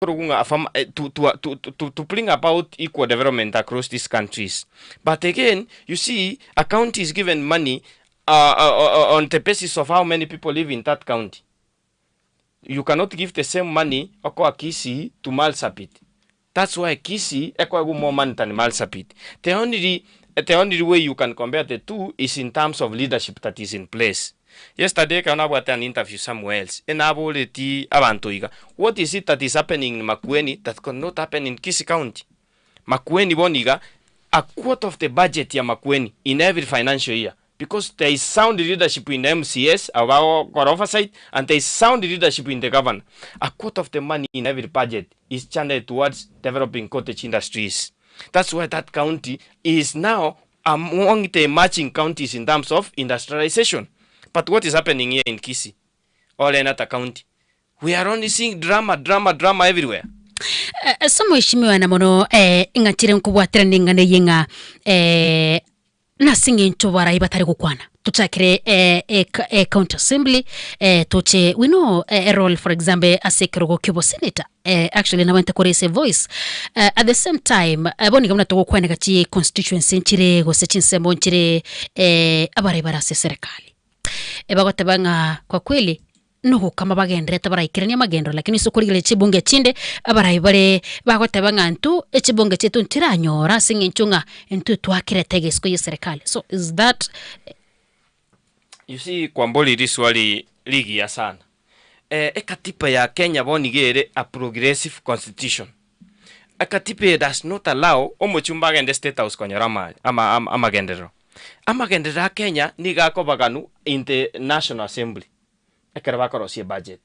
Korokwa ng'a farm to to to to to bring about equal development across these countries. But again, you see, a county is given money on the basis of how many people live in that county. You cannot give the same money okoa Kisii to Marsabit. That's why Kisii ekoegwa more money than Marsabit. The only the only way you can compare the two is in terms of leadership that is in place. Yesterday ekero nabwate an interview somewhere else, enaboretie abanto iga, what is it that is happening in Makueni that could not happen in Kisii County? Makueni bono iga, a quarter of the budget ya Makueni in every financial year because there is sound leadership in the MCAs abo bagokora oversight and there is sound leadership in the governor, a quarter of the money in every budget is channeled towards developing cottage industries. That's why that county is now among the emerging counties in terms of industrialization. But what is happening here in Kisii or in other county? We are only seeing drama, drama, drama everywhere. Ase omoeshimiwa na mono ng'achire nkobwaterana eng'ana eye ng'a nase eng'encho barai batari gokwana tochakere county assembly toche we know a role for example ase ekerogo kia obosenator Actually nabwate kore ase voice at the same time bono iga buna togokwaneka chi constituency nchire gose chinsemo nchire abarai bare ase eserekari ebagoteba ng'a kwa kweli nogokama bagenderete baraikeranie amagenderero lakini ase okorigereria chibunge chinde abarai bare bagoteba ng'a intwe echibunge chiaito ntiranyora ase eng'encho ng'a intwe twakerete egesiko ya eserekari so is that. You see kwambori riswali rigiya sana. Ekatiba ya Kenya bono iga ere a progressive constitution. Ekatiba eye does not allow omochumba agende state house konyora ama ama amagenderero. Amagenderero a Kenya nigo akobaganwa in the national assembly ekero bakorosia ebudget.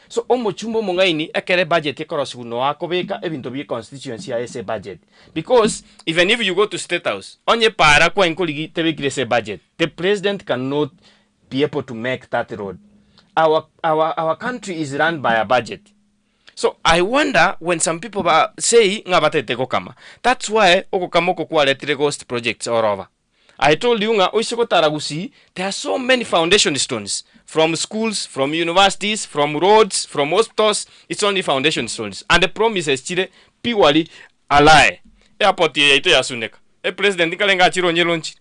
So omochumba omong'aini ekero ebudget ekorosiwa noo akobeka ebinto bie constituency yaye ase ebudget because even if you go to state house onye epaara kwaye nkorigia tebekire ase ebudget the president cannot be able to make that road. Our, our, our country is run by a budget. So I wonder when some people ba say ng'a batete gokama. That's why ogokama oko kwaretire ghost projects all over. I told you ng'a oise gotara Gusii, there are so many foundation stones from schools, from universities, from roads, from hospitals, it's only foundation stones and the promises chire purely a lie. Airport eye yaito yasuneka, e president nkarenge achire onye launchire.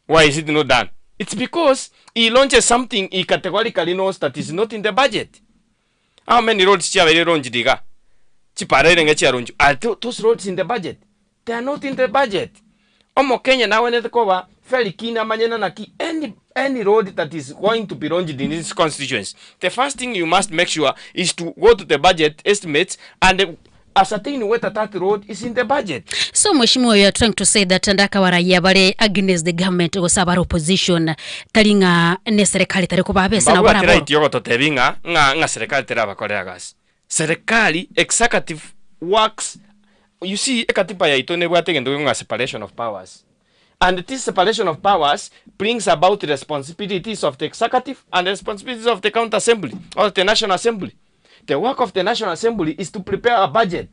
Why is it not done? It's because he launches something he categorically knows that is not in the budget. How many roads chiabeire launched iga? Chipara erenge chiaronchwa. Are those roads in the budget? They are not in the budget. Omokenya nagwenerete koba very keen amanye na naki any any road that is going to be launched in this constituency, the first thing you must make sure is to go to the budget estimates and ascertain whether that road is in the budget. So mheshimiwa you are trying to say that ndaka raia bare against the government gose abare opposition tari ng'a ne serikali tari kobaa besa nabo Mbabwate baraboro. right yogototebi ng'a ng'a ng'a serikali terabakorera gasi. Serikali, executive works, you see ekatiba yaito nebwate egento gekong'a separation of powers. And this separation of powers brings about responsibilities of the executive and responsibilities of the county assembly or the national assembly. The work of the National Assembly is to prepare a budget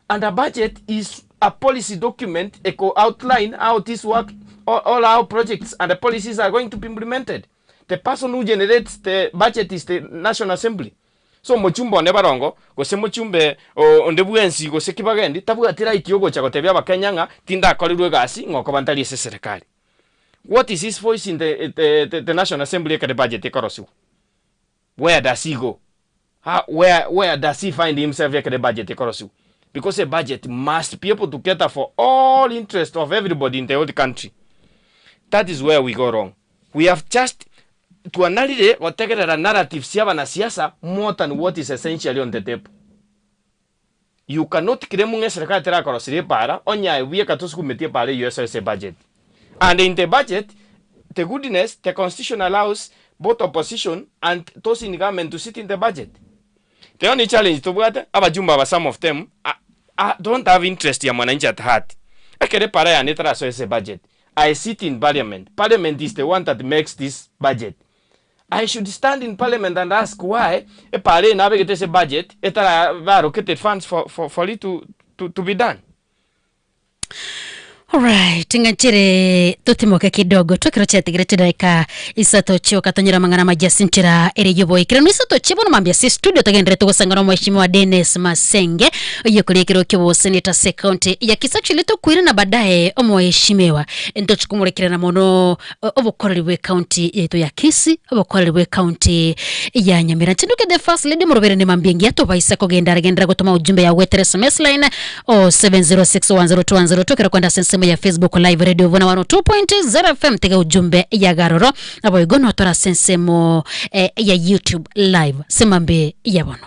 and a budget is a policy document eko outline how this work all, all our projects and the policies are going to be implemented. The person who generates the budget is the National Assembly. So mochumbe one barongo gose mochumbe onde bwensi gose kibagendi tabwati right yogocha gotebia abakenya ng'a tindakorerwe egasi ng'a okoba ntari ase eserekari. What is his voice in the, the, the, the National Assembly ekero ebudget ekorosiwa? Where does he go? How, where, where does he find himself ekero ebudget ekorosiwa? Because a budget must be able to cater for all interest of everybody in the whole country. That is where we go wrong. We have just twanarire gotegerera narratives chia abanasiasa more than what is essentially on the table. You cannot claim ng'a eserekari terakorosirie epaara onye aye bweka tosugumetie epaara eyio ase ase ebudget. And in the budget, the goodness, the constitution allows both opposition and those in government to sit in the budget. The only challenge tobwate, abajumbe aba some of them don't have interest ya mwananchi at heart. Ekero epaara yane etarasoa ase ebudget, I sit in parliament, parliament is the one that makes this budget. I should stand in parliament and ask why epaara eye nabegete ase budget etara allocated funds for, for, for it to, to, to be done. Alright, ng'anchere totimoke kidogo twekero chiatigire chidaika isato chioka tonyore amang'ana amaya ase enchera ere y'oboikeranu. Isato chia bono mambia ase studio togenderete gosanga na omweshimiwa Dennis Masenge oye koria ekero ki'oboseneta ase ekaunti ya Kisii. Actually tokoirana baadaye omweshimiwa ntochi komorekerana mono obokoreri bw'ekaunti yaito ya Kisii, obokoreri bw'ekaunti ya Nyamira. Inche ndoke the first lady morobere ne mambia engiya tobaisa kogenda are genderera gotoma ujumbe yao goetera sms line o 706102102 ekero kwenda ase ensemo ya Facebook live radio Vuna 102.0 FM tega ujumbe ya garoro naboigo notore ase ensemo eh, ya YouTube live semambia ya bono.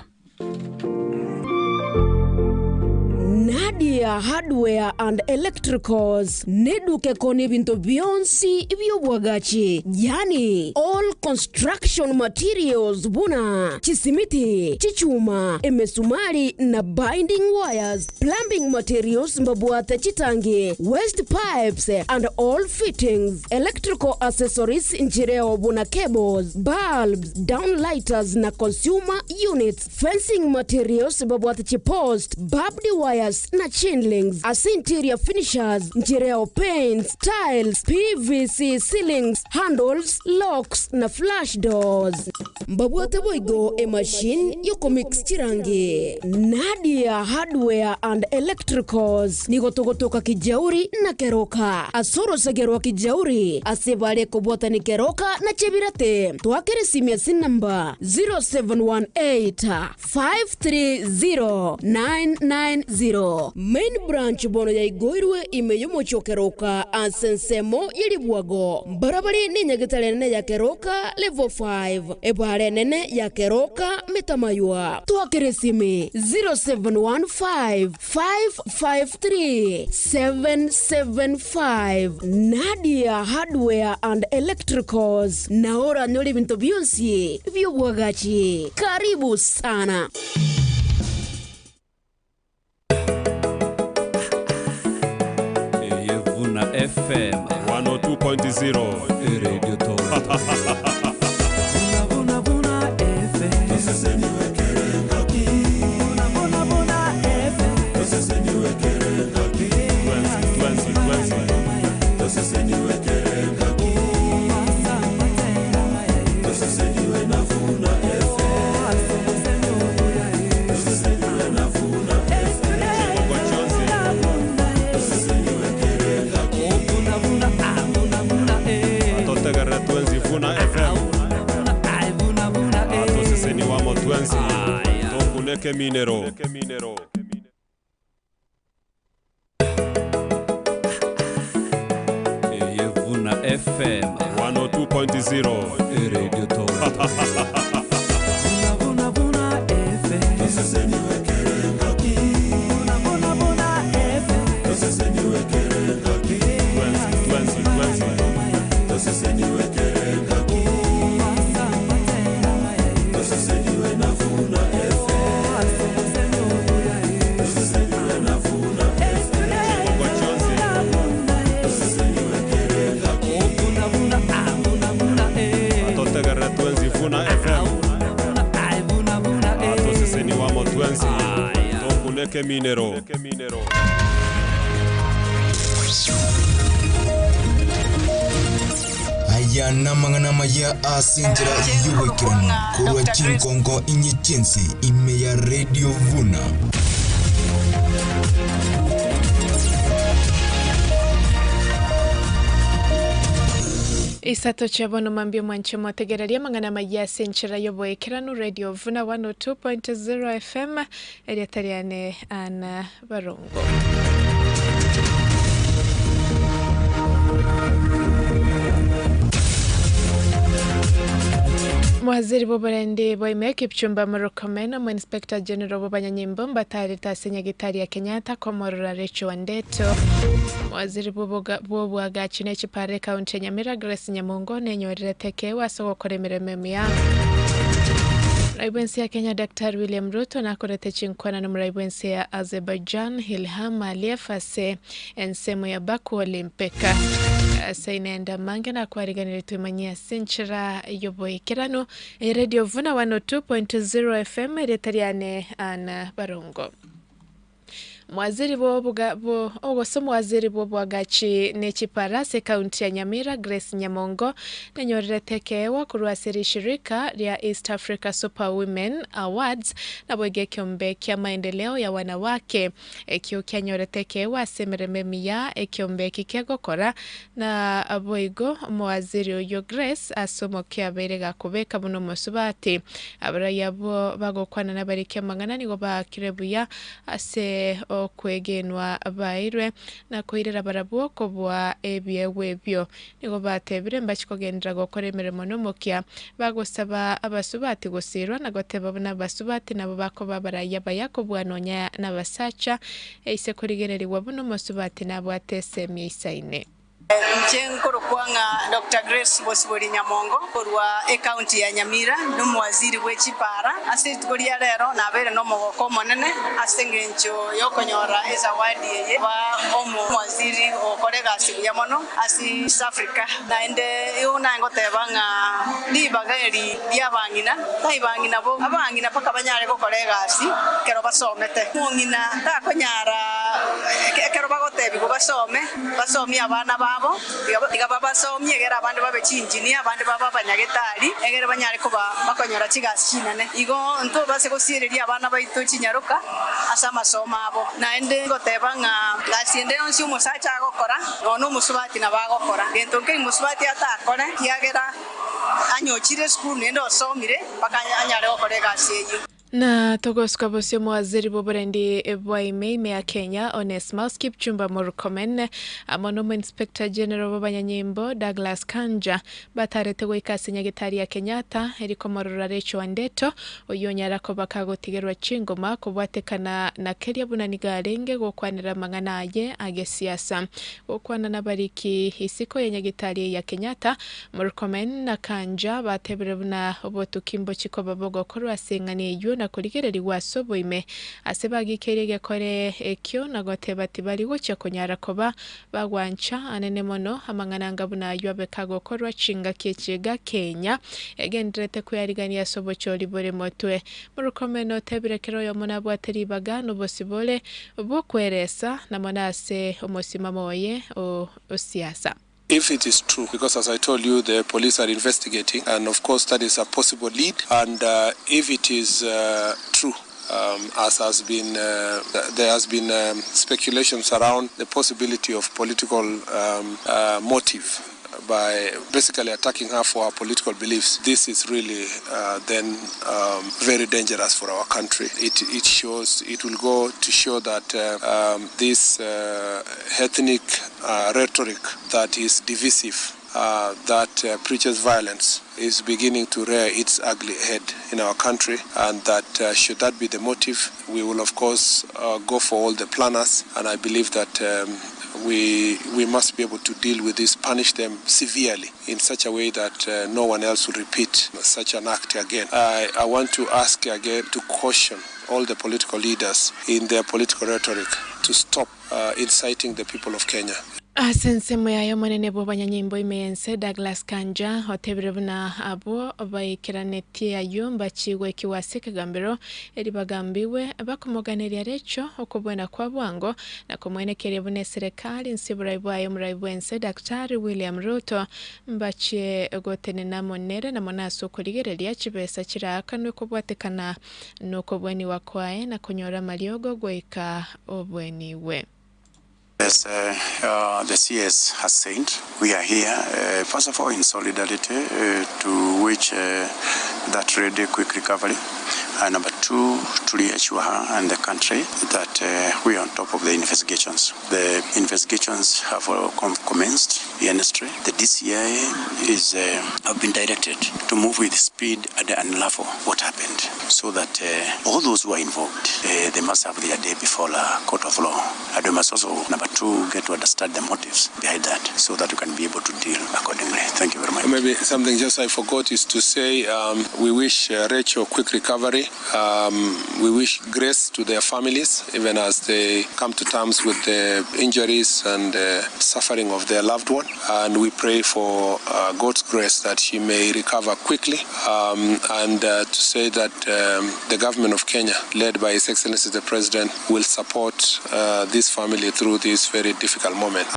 Nadia Hardware and Electricals neduka ekoonia ebinto bionsi bi'obwagachi, yaani all construction materials buna chisimiti, chichuma, emesumari na binding wires, plumbing materials mbabwate chitangi, waste pipes and all fittings, electrical accessories nchireo buna cables, bulbs, downlighters na consumer units, fencing materials babwate chipost, barbed wires na chain links, ase interior finishers nchireo paints, tiles, PVC ceilings, handles, locks na flush doors. Mbabwate boigo emachine yokomix chirangi. Nadia Hardware and Electricals nigo togotoka Kijauri na Keroka. Ase orosege rwa Kijauri ase bare kobwatani Keroka na Chebirate. Twakere esimi ase enamba 0718 530 990. Main branch bono yaigoirwe ime y'omochie o Keroka ase ensemo ye ribwago. Mbarabare nenyagetari enene ya Keroka level 5, ebara enene ya Keroka Metamaywa. Twakere esimi 0715 553 775. Nadia Hardware and Electricals nao oranyore ebinto bionsi bi'obwagachi. Karibu sana. Eye Vuna FM 102.0 Radio Toronto. Vuna, vuna, FM. Vuna, vuna, vuna, FM. Twensi, twensi, twensi. Bongo chonsi. Vuna, vuna, ah, vuna, vuna, eh. Totegerera twensi Vuna FM. Vuna, ah, vuna, vuna, eh. Atoseseni wamo twensi. Tokuneke minero. Eye Vuna FM 102.0 Radio Toronto. Vuna, vuna, vuna, FM. Vuna, vuna, vuna, FM. Twensi, twensi, twensi. Bongo chonsi. Vuna, vuna, ah, vuna, vuna, eh. Totegerera twensi Vuna FM. Vuna, ah, vuna, vuna, eh. Atoseseni wamo twensi. Tokuneke minero. Aya namang'ana amaya ase enchera y'oboikeranu korwa chinkonko inye chiense ime ya Radio Vuna. Isato chia bono mambia mwanche mwategereria amang'ana amaya ase enchera y'oboekeranu Radio Vuna 102.0 FM erieta riane Anna Barongo. Mwaziri bw'oborendi bwa Kipchumba Murkomen omo Inspector General bw'abanyanyimbo mbatarete ase nyagitari ya Kenyatta komorora Rachel Wandeto. Mwaziri bw'obwagachi ne chipare county ya Nyamira Grace Nyamungo nenyorerete kewa ase ogokora emeremo emiya. Mraibu ensi ya Kenya Daktari William Ruto nakorete chinkwana na mraibu ensi ya Azerbaijan Ilham Aliyev ase ensemo ya Baku Olympic. Ase inenda mange nakwariganire twimanyia ase enchera y'oboikeranu Radio Vuna 102.0 FM erieta riane Anna Barongo. Mwaziri bw'oboga bo ogose omwaziri bw'oboagachi ne chipara ase ekaunti ya Nyamira Grace Nyamongo nenyorerete ekeegwa korwa ase rishirika ria East Africa Super Women Awards naboigo ekeombe kia maendeleo ya wanawake ekio kianyorete ekeegwa ase emeremo emiya ekeombe eki kegokora na boigo omowaziri oyio Grace ase omokia abeire gakobeka buna omosubati. Abarai abwo bagokwana nabariki amang'ana nigo baakire buya ase okwegenwa baeirwe, na koirera barabwo kobua ebiegwa ebio. Nigo batebire mbachie kogenderera gokora emeremo nomokia, bagosaba abasubati gosiirwa na goteba buna abasubati nabo bakoba abarai abaya kobua nonya nabasacha, eise korigererigwa buna omosubati nabwate esemi eisaine. Inche nkorokwa ng'a Doctor Grace Bosibori Nyamongo korwa ecounty ya Nyamira, nomowaziri bwe chipara. Ase rituko ria rero nabeire nomogoko omonene ase engencho yokonyora ezawadi eye koba omowaziri ogokora egasi buya mono ase East Africa. Naende igo naye ngoteba ng'a ribaga eri riabang'ina tai bang'ina bo, abang'ina mpaka banyare gokora egasi ekero basomete. Omong'ina takonyara ekero bagotebigwa basome. Basomie abana babo, tiga babasomie egere abande babe chiinjinia, abande babe abanyagetari, egere banyare koba bakonyora chigasi chinene. Igo ntobase gosiereria abana baito chinyaroka ase amasomo abo. Naende ngoteba ng'a gasi ende yonsi omosacha agokora, nonya nomosubati nabo agokora. Gento nkeri mosubati atakore, ekiagera anyochire esukuru naende osomire mpaka anyare gokora egasi eyio. Na togosuka bosio omowaziri bw'oborendi bwa ime ime ya Kenya Onesmus Kipchumba Murkomen amo n'omoinspector general bw'abanyanyimbo Douglas Kanja batarete goika ase nyagetari ya Kenyatta eri komorora Rachel Wandeto oyio onyara koba kagotigerwa chingoma kobwatekana na keria buna nigo arenge gokwanera amang'ana aye agesiasa. Gokwana nabariki isiko ya nyagetari eye ya Kenyatta Murkomen na Kanja batebire buna obotuki mbochie koba bogokorwa ase eng'ana eyio na korigererigwa ase oboime ase bagikeirie egekore ekio na goteba tibari gochia konyara koba bagwancha anene mono amang'ana anga buna ayio abe kagokorwa chingaki echi iga Kenya egendererete kwearigania ase obochori bore motwe. Murkomen otebire kera oyomo nabwate ribaga nobosibore bw'okweresa na mono ase omosimamo oye o siasa. If it is true because as I told you the police are investigating and of course that is a possible lead and if it is true as has been there has been speculations around the possibility of political motive by basically attacking her for her political beliefs this is really then very dangerous for our country it it shows it will go to show that this ethnic rhetoric that is divisive that preaches violence is beginning to rear its ugly head in our country and that should that be the motive we will of course go for all the planners and I believe that we we must be able to deal with this punish them severely in such a way that no one else will repeat such an act again I I want to ask again to caution all the political leaders in their political rhetoric to stop inciting the people of Kenya. Ase ensemo yaye omonene bw'abanyanyimbo ime y'ense Douglas Kanja otebire buna abwo baikeranetie ayio mbachie goikigwa ase ekegambero eri bagambigwe bakomoganeria Recho okobwena kwa bwango na komwenekeria buna eserekari inse y'oborai bwaye omorai bw'ense Daktari William Ruto mbachie gotenena amo nere na mono ase okorigereria chibesa chiraakanwe kobwatekana nokobwenigwa kwaye na konyora amariogo goika obwenigwe. As the CS has said, we are here first of all in solidarity to wish that lady quick recovery and number two to reassure her and the country that we are on top of the investigations. The investigations have commenced earnestly. The DCI is have been directed to move with speed and unravel what happened so that all those who are involved they must have their day before a court of law. And we must also, number two, get to understand the motives behind that so that we can be able to deal accordingly. Thank you very much. Maybe something just I forgot is to say we wish Rachel quick recovery. recovery. Um, we wish grace to their families, even as they come to terms with the injuries and the suffering of their loved one. And we pray for uh, God's grace that she may recover quickly. Um, and uh, to say that um, the government of Kenya, led by His Excellency the President, will support uh, this family through this very difficult moment.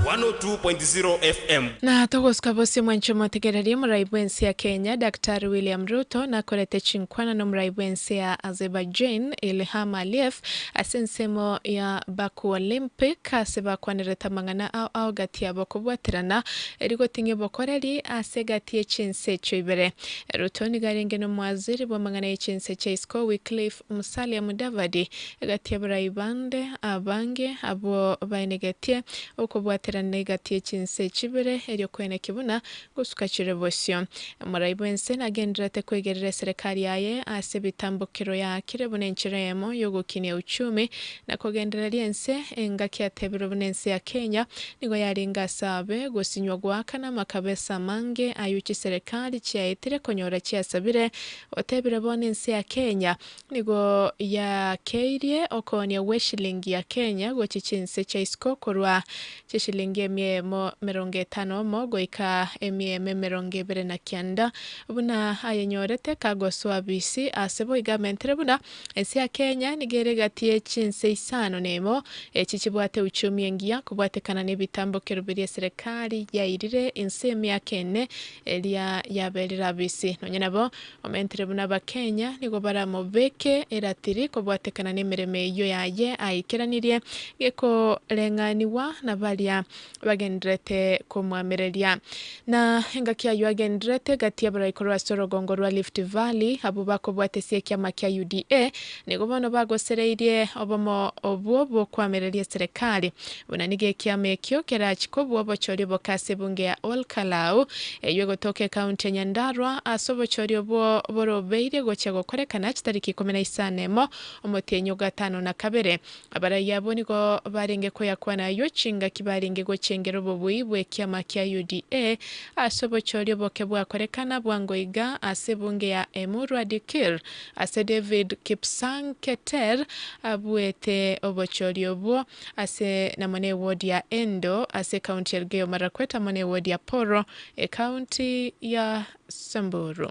102.0 FM. Na togosuka bosio mwanche motegererie omorai bw'ense ya Kenya Daktari William Ruto nakorete chinkwana n'omorai bw'ense ya Azerbaijan Ilham Aliyev ase ensemo ya Baku Olympic ase bakwanerete amang'ana ao ao gati yabo kobwaterana eri goting'ia obokoreri ase egati ye chinse echio ibere. Ruto nigo arenge n'omwaziri bw'amang'ana ye chinse chia isiko Wycliffe Musalia Mudavadi egati y'abarai bande abange abwo baenegetie okobwaterana egati ye chinse chibere erio kweneki buna gosuka chire bosio. Omorai bw'ense nagendererete kwegerera eserekari yaye ase ebitambokero yaakire buna enchera eyemo yogokinia uchumi na kogendereria ense engaki yatebirwe buna ense ya Kenya nigo yarenge ase abe gosinywa goakana amakabesa amange ayio chiserekari chiaetire konyora chiasabire. Otebire bono ense ya Kenya nigo yakeirie okoonia gw'eshilingi ya Kenya gochia chinse chia isiko korwa chishilingi emia eyemo emerongo etano omo goika emia eyemo emerongo ebere na kianda, buna ayenyorete kagosoa bisi ase boigo amentere buna ense ya Kenya nigo ere egati ye chinse isano na emo echi chibwate uchumi engiya kobwatekana nebitambokero biria eserekari yairire inse emiaka ene eria yaberire abisi. Nonya nabo omentere buna abakenya nigo baramobeke eratiri kobwatekana nemeremo eyio yaye aikeranirie gekoreng'anigwa na baria bagendererete komwamereria. Na engaki ayio agendererete gati y'abarai korwa ase orogongo rwa Rift Valley abwo bakobwatesia ekiama kia UDA nigo bono bagosereirie obomo obwo bw'okoamereria eserekari buna nigo ekiama ekio kerachie kobua obochori oboke ase ebunge ya Ol Kalou eyio egotoka ekaunti ya Nyandarua ase obochori obwo borobeirie gochia gokorekana chitariki ikomi na isano emo omotienyi o gatano na kabere. Abarai abwo nigo barenge koyakwana ayio chingaki barenge gochengera obobui bw'ekiama kia UDA ase obochori oboke bwakorekana bwango iga ase ebunge ya Emurua Dikirr ase David Kipsang Keter abuete obochori obwo ase namo ne eward ya Endo ase ekaunti ya Elgeyo Marakwet amo ne eward ya Poro ekaunti ya Samburu.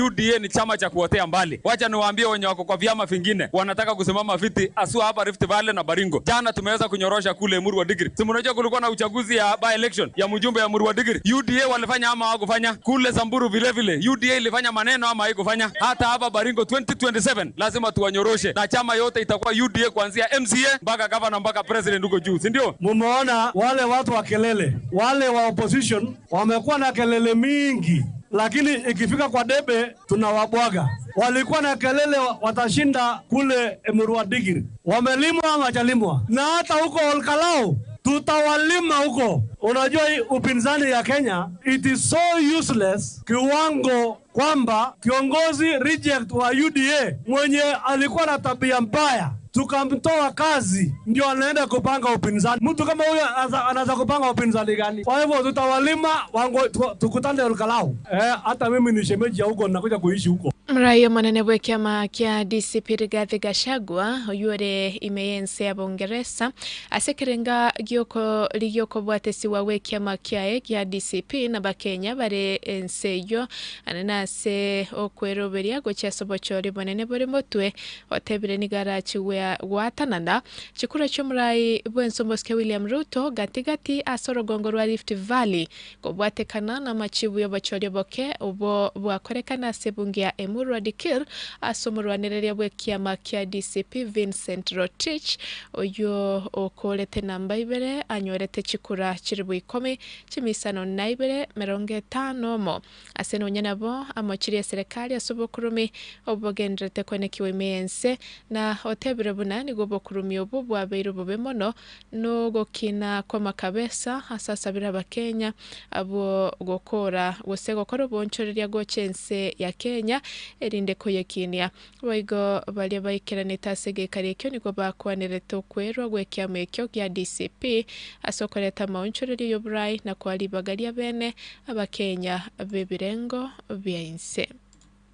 UDA ni chama cha kuotea mbali. Wacha niwaambie wenye wako kwa vyama vingine wanataka kusimama viti asua hapa Rift Valley na Baringo. Jana tumeweza kunyorosha kule Emurua Dikirr. Si mnajua kulikuwa na uchaguzi ya by election ya mjumbe ya Emurua Dikirr. UDA walifanya ama hawakufanya? Kule Samburu vile vile UDA ilifanya maneno ama haikufanya? Hata hapa Baringo 2027 lazima tuwanyoroshe, na chama yote itakuwa UDA kuanzia MCA mpaka governor mpaka president huko juu, si ndio? Mumeona wale watu wa kelele, wale wa opposition wamekuwa na kelele mingi, lakini ikifika kwa debe tunawabwaga. Walikuwa na kelele watashinda kule Emurua Dikirr, wamelimwa ama hawajalimwa? Na hata huko Olkalou tutawalima huko. Unajua hii upinzani ya Kenya it is so useless kiwango kwamba kiongozi reject wa UDA mwenye alikuwa na tabia mbaya tukamtoa kazi, ndio anaenda kupanga upinzani. Mtu kama huyo anaweza kupanga upinzani gani? Kwa hivyo tutawalima wango, tukutane Olkalou. Hata mimi ni shemeji ya huko, nakuja kuishi huko. Mraia omonene bw'ekiama kia DCP Rigathi Gachagua oyio ore ime y'ense ya Bongeresa ase ekerenga gioko rigiokobwatesiwa gw'ekiama kiaye gia DCP na abakenya bare ense eyio ane nase okweroberia gochia ase obochori bonene bore motwe otebire nigo arachi gwatanana chikura chi'omorai bw'ense omosike William Ruto gati gati ase orogongo rwa Rift Valley kobwatekana namachibu y'obochori oboke obwo bwakorekana ase ebunge ya Emurua. Emurua Dikirr ase omorwanereria bw'ekiama kia DCP Vincent Rotich oyio okorete namba ibere anyorete chikura chilifu ikomi chimisano na ibere merongo etano omo. Ase nonya nabo amochirie eserekari ase obokurumi obo bogendererete koenekiwa ime y'ense, na otebire buna nigo obokurumi obwo bwabeire obobe mono nogokina kw'amakabesa ase asabire Abakenya abwo gokora gose gokora oboonchoreria gocha ense ya Kenya erinde koyekinia. Boigo baria baikeranete ase egeikaro ekio nigo bakwanerete okwerwa gw'ekiama ekio gia DCP ase okoreta amaonchorerio y'oborai na koa ribaga ri'abene Abakenya b'ebirengo bia inse.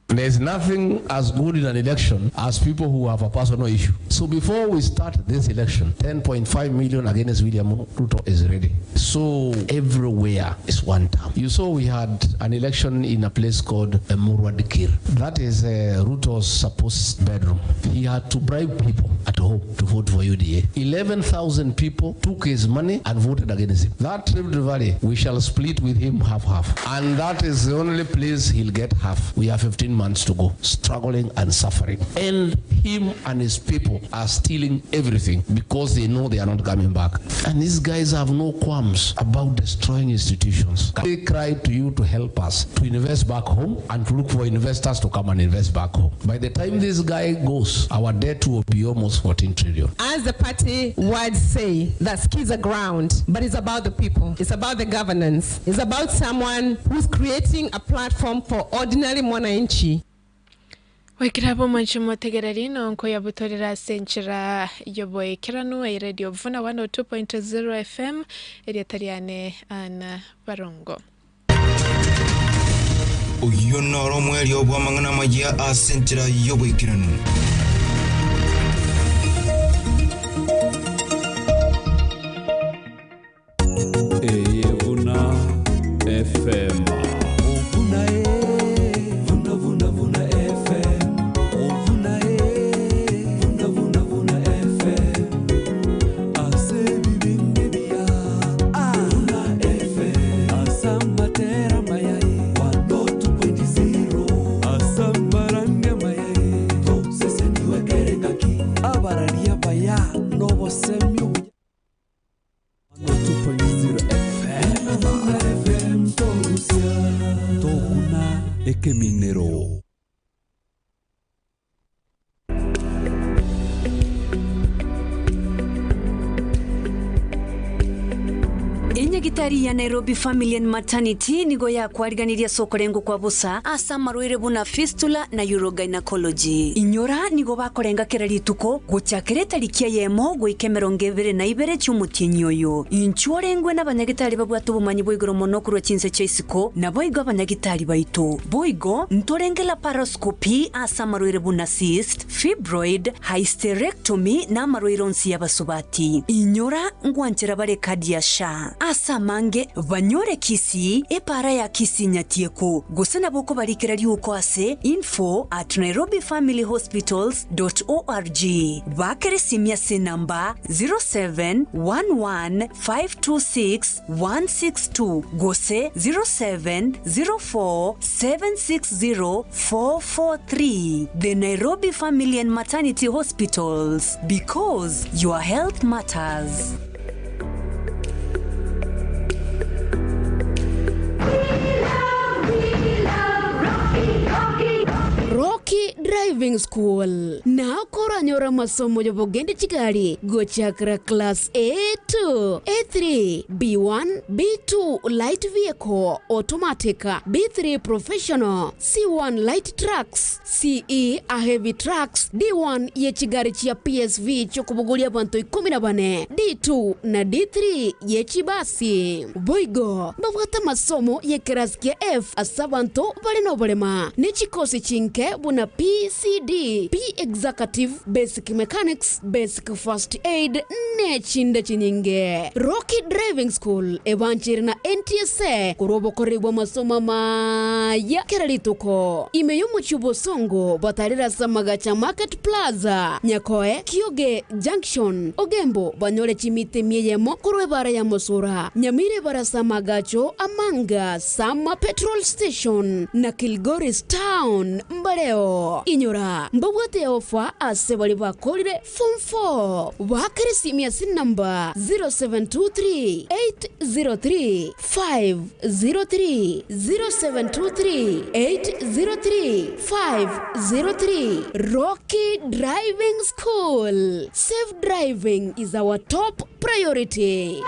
There is nothing as good in an election as people who have a personal issue. So before we start this election, 10.5 million against William Ruto is ready. So everywhere is one term. You saw we had an election in a place called Emurua Dikirr. That is Ruto's supposed bedroom. He had to bribe people at home to vote for UDA. 11,000 people took his money and voted against him. That Rift Valley, we shall split with him half-half. And that is the only place he'll get half. We have 15 months to go, struggling and suffering. And him and his people are stealing everything because they know they are not coming back. And these guys have no qualms about destroying institutions. They cry to you to help us to invest back home and to look for investors to come and invest back home. By the time this guy goes, our debt will be almost 14 trillion. As the party words say, that skis the ground, but it's about the people. It's about the governance. It's about someone who's creating a platform for ordinary mwananchi. Goikera abwo mwanche motegereri nonkoyabutorera ase enchera y'oboikeranu eye Radio Vuna 102.0 FM, erieta riane Anna Barongo. Oyio noro omoerio bw'amang'ana amayia ase enchera y'oboikeranu. Eye buna FM. Vuna e, vuna vuna vuna FM. Vuna e, vuna vuna vuna FM. Ase bibinde bia. Vuna FM. Asamatera mayai. 102.0. Asamaranga mayai. To sese niwekere ngaki. Abararia baya nobosemio buya. 2.0 FM. FM togusia. Tokuna ekeminero. Enyagitari ya Nairobi Family and Maternity nigo yakwariganirie ase okorengwa kwa bosa ase amarwaire buna fistula na urogynecology. Inyora nigo bakorenga kera rituko gochakera etariki eyemo goika emerongo ebere na ibere chi'omotienyi oyo. Inchuo orengwe nabanyagitari babwate obomanyi bwa igoro mono korwa chinse chia isiko, naboigo abanyagitari baito. Boigo, ntorenge laparoscopy ase amarwaire buna cyst, fibroid, hysterectomy na amarwaire onsi y'abasubati. Inyora ngwanchera bare ekadi ya SHA. Ase amange, banyore Kisii, epaara ya Kisii Nyatieko, gose nabo okobarikera riuko ase info at nairobifamilyhospitals dot org. Baakere esimi ase enamba 0711 526 162 gose 0704 760 443. The Nairobi Family and Maternity Hospitals, because your health matters. Rocky Driving School nao koranyore amasomo y'obogendi chigari gochakera class A2, A3, B1, B2 light vehicle, automatic, B3 professional, C1 light trucks, CE a heavy trucks, D1 ye chigari chia PSV chiokobogoria abanto ikomi na bane, D2 na D3 ye chibasi. Boigo mbabwate amasomo y'ekerasi kia F ase abanto bare noborema, ne chikosi chinke buna PC. ECD, P Executive, Basic Mechanics, Basic First Aid nechinde chinyinge. Rocky Driving School ebanchire na NTSA korwa obokoreri bw'amasomo amaya kera rituko. Ime y'omochie o Bosongo batarire ase amagacho a Market Plaza, Nyakoe, Kioge Junction, Ogembo banyore chimita emia eyemo korwa ebara ya Mosura, Nyamira ebara ase amagacho a Manga, Sama Petrol Station na Kilgoris Town mbareo. Inyora, mbabwate ofa ase baria bakorire Form 4. Baakere esimi ase enamba 0723 803 503, 0723 803 503. Rocky Driving School, safe driving is our top priority.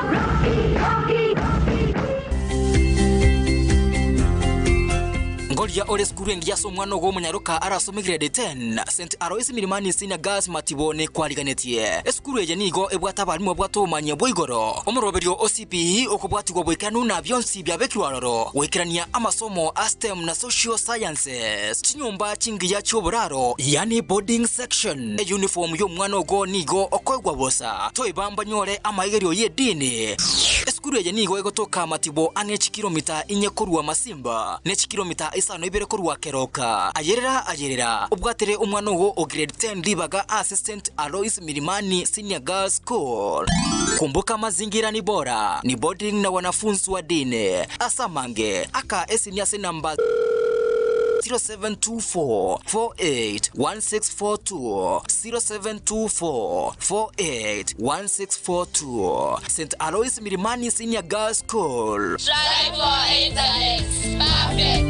Ngoria ore esukuru engiya ase omwana ogo omonyaroka arasome grade 10, St Alois Milimani Senior Girls Matibo nekwariganetie. Esukuru eye nigo ebwate abalimu babwate obomanyi bwa igoro, omoroberio o CBE okobwatigwa boikeranu na bionsi biabekirwe aroro goikerania amasomo a STEM na Social Sciences, chinyomba chingiya chi'oboraro yaani boarding section. Eyuniform y'omwana ogo nigo okoegwa bosa, toiba mbanyore amaigerio y'edini. Esukuru eye nigo egotoka Matibo ang'e chikilomita inye korwa Masimba, ne chikilomita isano ibere korwa Keroka. Ayerera ayerera, obwatere omwana ogo o grade 10 ribaga ase St Alois Milimani Senior Girls School. Kumbuka mazingira ni bora, ni boarding na wanafunzi wa dini. Ase amange, aka esimi ase enamba 0724 48 1642, 0724 48 1642. St Alois Milimani Senior Girls School. Strive for excellence. Perfect.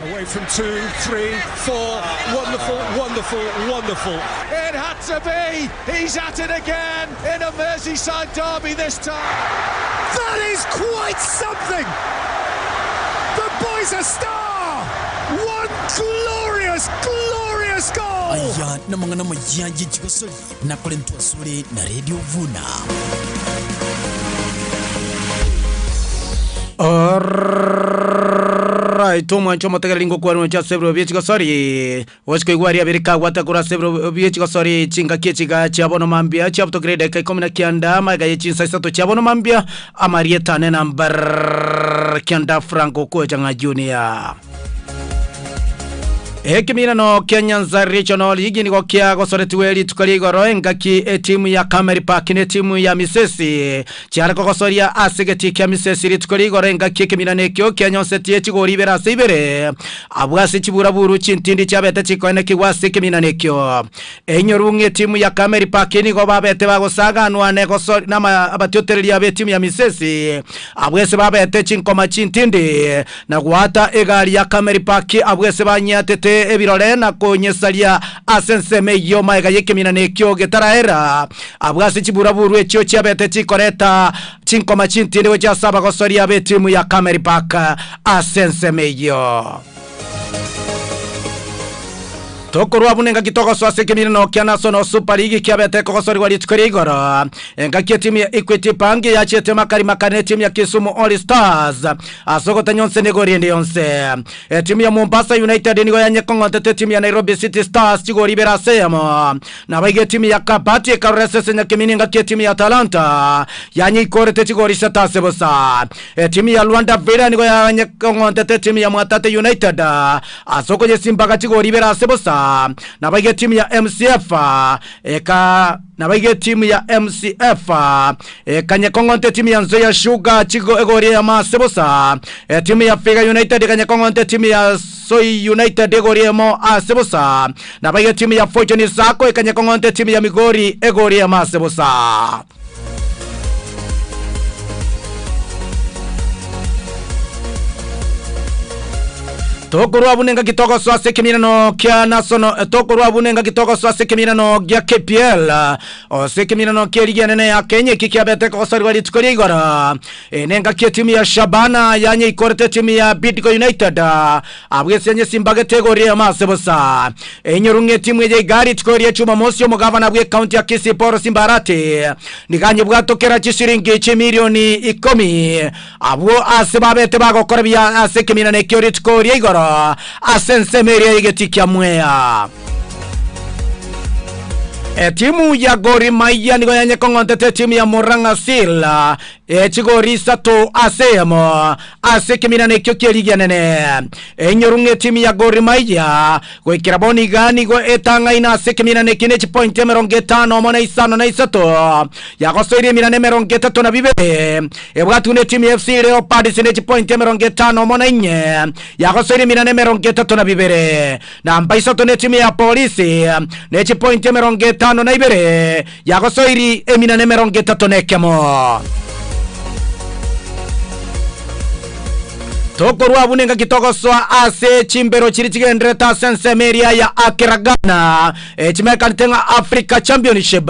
Away from two, three, four. Wonderful, wonderful, wonderful. It had to be. He's at it again in a Merseyside derby this time. That is quite something. The boy's a star. One glorious, glorious goal. Aya namang'ana amaya ye chigosori nakorentwe asore na Radio Vuna. Alright, omwancho omotegereri ngokwanwa inche ase ebirobio bie chigosori gochia koigwa aria abere kagwate korwa ase ebirobio bie chigosori chingaki echiga chia bono mambia chiabutokire edakika ikomi na kianda amaiga ye chinsa isato chia bono mambia amarieta ane namber kianda Frank okocha ng'a Junior. Ekeminano kia Nyanza Regional League nigo kiagosoretigwe rituko ria igoro engaki etimu ya Camel Park na etimu ya Misesi chiare kogosoria ase egetii kia Misesi rituko ria igoro engaki ekeminano ekio kianyonsetie chigori ibere ase ibere abwo ase chiburaburu chintindi chiabete chikoenekigwa ase ekeminano ekio. Einyoru ng'a etimu ya Camel Park nigo babete bagosaganwa negoso nama abatiotereria b'etimu ya Misesi abwo ase babete chinkoma chintindi na goata egari ya Camel Park abwo ase banyiatete ebirore na konyesaria ase ensemo eyio magega y'ekeminano ekio getaraera, abwo ase chiburaburu echio chiabete chikoreta chinkoma chintindi gochia ase abagosoria b'etimu ya Camel Park ase ensemo eyio. Tokorwa buna engaki togosoa ase ekeminano kia National Super League kiabete kogosorigwa rituko ria igoro. Engaki etimu ya Equity Bank yachiete makari makare netimu ya Kisumu All Stars ase ogotanya onse negori ende yonse. Etimu ya Mombasa United nigo yanyekong'ontete etimu ya Nairobi City Stars chigori ibere ase eyemo. Naboigo etimu ya Kabati ekarora esese nyakemini engaki etimu ya Talanta yanyeikorete chigori isato ase bosa. Etimu ya Luanda Villa nigo yanyekong'ontete etimu ya Mwatate United ase okoyesimbaga chigori ibere ase bosa. Naboigo etimu ya MCF eka Naboigo etimu ya MCF ekanyekong'onta etimu ya Nzoia Sugar chigo egori eyemo ase bosa. Etimu ya Vihiga United ekanyekong'onta etimu ya Soi United egori eyemo ase bosa. Naboigo etimu ya Fortune Sacco ekanyekong'onta etimu ya Migori egori eyemo ase bosa. Tokorwa buna engaki togosoa ase ekeminano kia Nasono tokorwa buna engaki togosoa ase ekeminano gia KPL ase ekeminano kia erigi enene ya Kenya eki kiabete kogosorigwa rituko ria igoro. Eye nengaki etimu ya Shabana yanyeikorete etimu ya Bidco United abwo ase nyesimbagete igoro ri'eyemo ase bosa. Einyoru ng'a etimu eye iga rituko ria Jumamosi omogavana bw'ekaunti ya Kisii Paul Simba Arati nigo anyebwatokera chisiringi chimilioni ikomi Abwo ase babete bagokora buya ase ekeminano ekio rituko ria igoro ase ensemo eria y'egetii kia Mwea. Etimu ya Gor Mahia nigo yanyekong'ontete etimu ya Murang'a Seal echigori isato ase eyemo ase ekeminano ekio ki'erigi enene. Enyoru ng'a etimu ya Gor Mahia goikera bono iga nigo etang'aine ase ekeminano ekio ne chipointi 51 na isano na isato yagosoire eminano 32. Ebwatwe netimu ya FC Leopards ne chipointi 54, yagosoire eminano 32. Namba isato netimu ya Polisi ne chipointi 52, yagosoiri eminano 31. Tokorwa abwo nengaki togosoa ase chimbero chiria chigendererete ase ensemo eria ya Accra Ghana, echimekanete ng'a Africa Championship.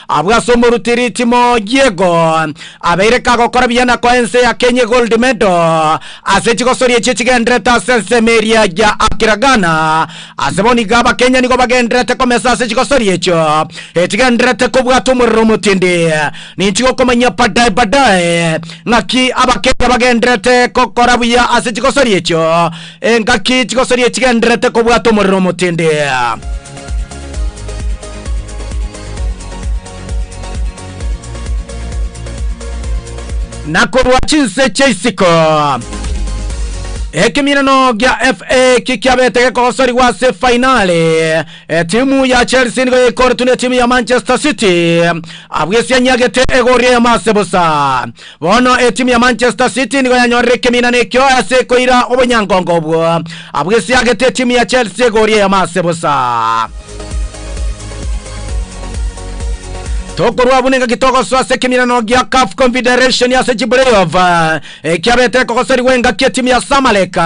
Abwo ase omoruti ritimo Diego abeire kagokora buya na koa ense ya Kenya egold medal ase chigosoria echio chigendererete ase ensemo eria ya Accra Ghana. Ase bono iga abakenya nigo bagendererete komesa ase chigosoria echio echigendererete kobwata omorero omotindi. Ninchi gokomanyia badae badae ng'aki abakenya bagendererete gokora buya ase chigosoria echio engaki chigosoria echigendererete kobwata omorero omotindi. Na korwa chinse chia isiko ekeminano gia FA kikiabete gekogosorigwa ase fainali etimu ya Chelsea nigo yaikoretwe na etimu ya Manchester City abwo esianyagete egori eyemo ase bosa bono etimu ya Manchester City nigo yanyorire ekeminano ekio ase ekoira obonyangongo obwo abwo esiagete etimu ya Chelsea egori eyemo ase bosa. Tokorwa buna engaki togosoa ase ekemirano gia CAF Confederation ase chiplayoff ekiabete kogoserigwa engaki etimu ya Zamalek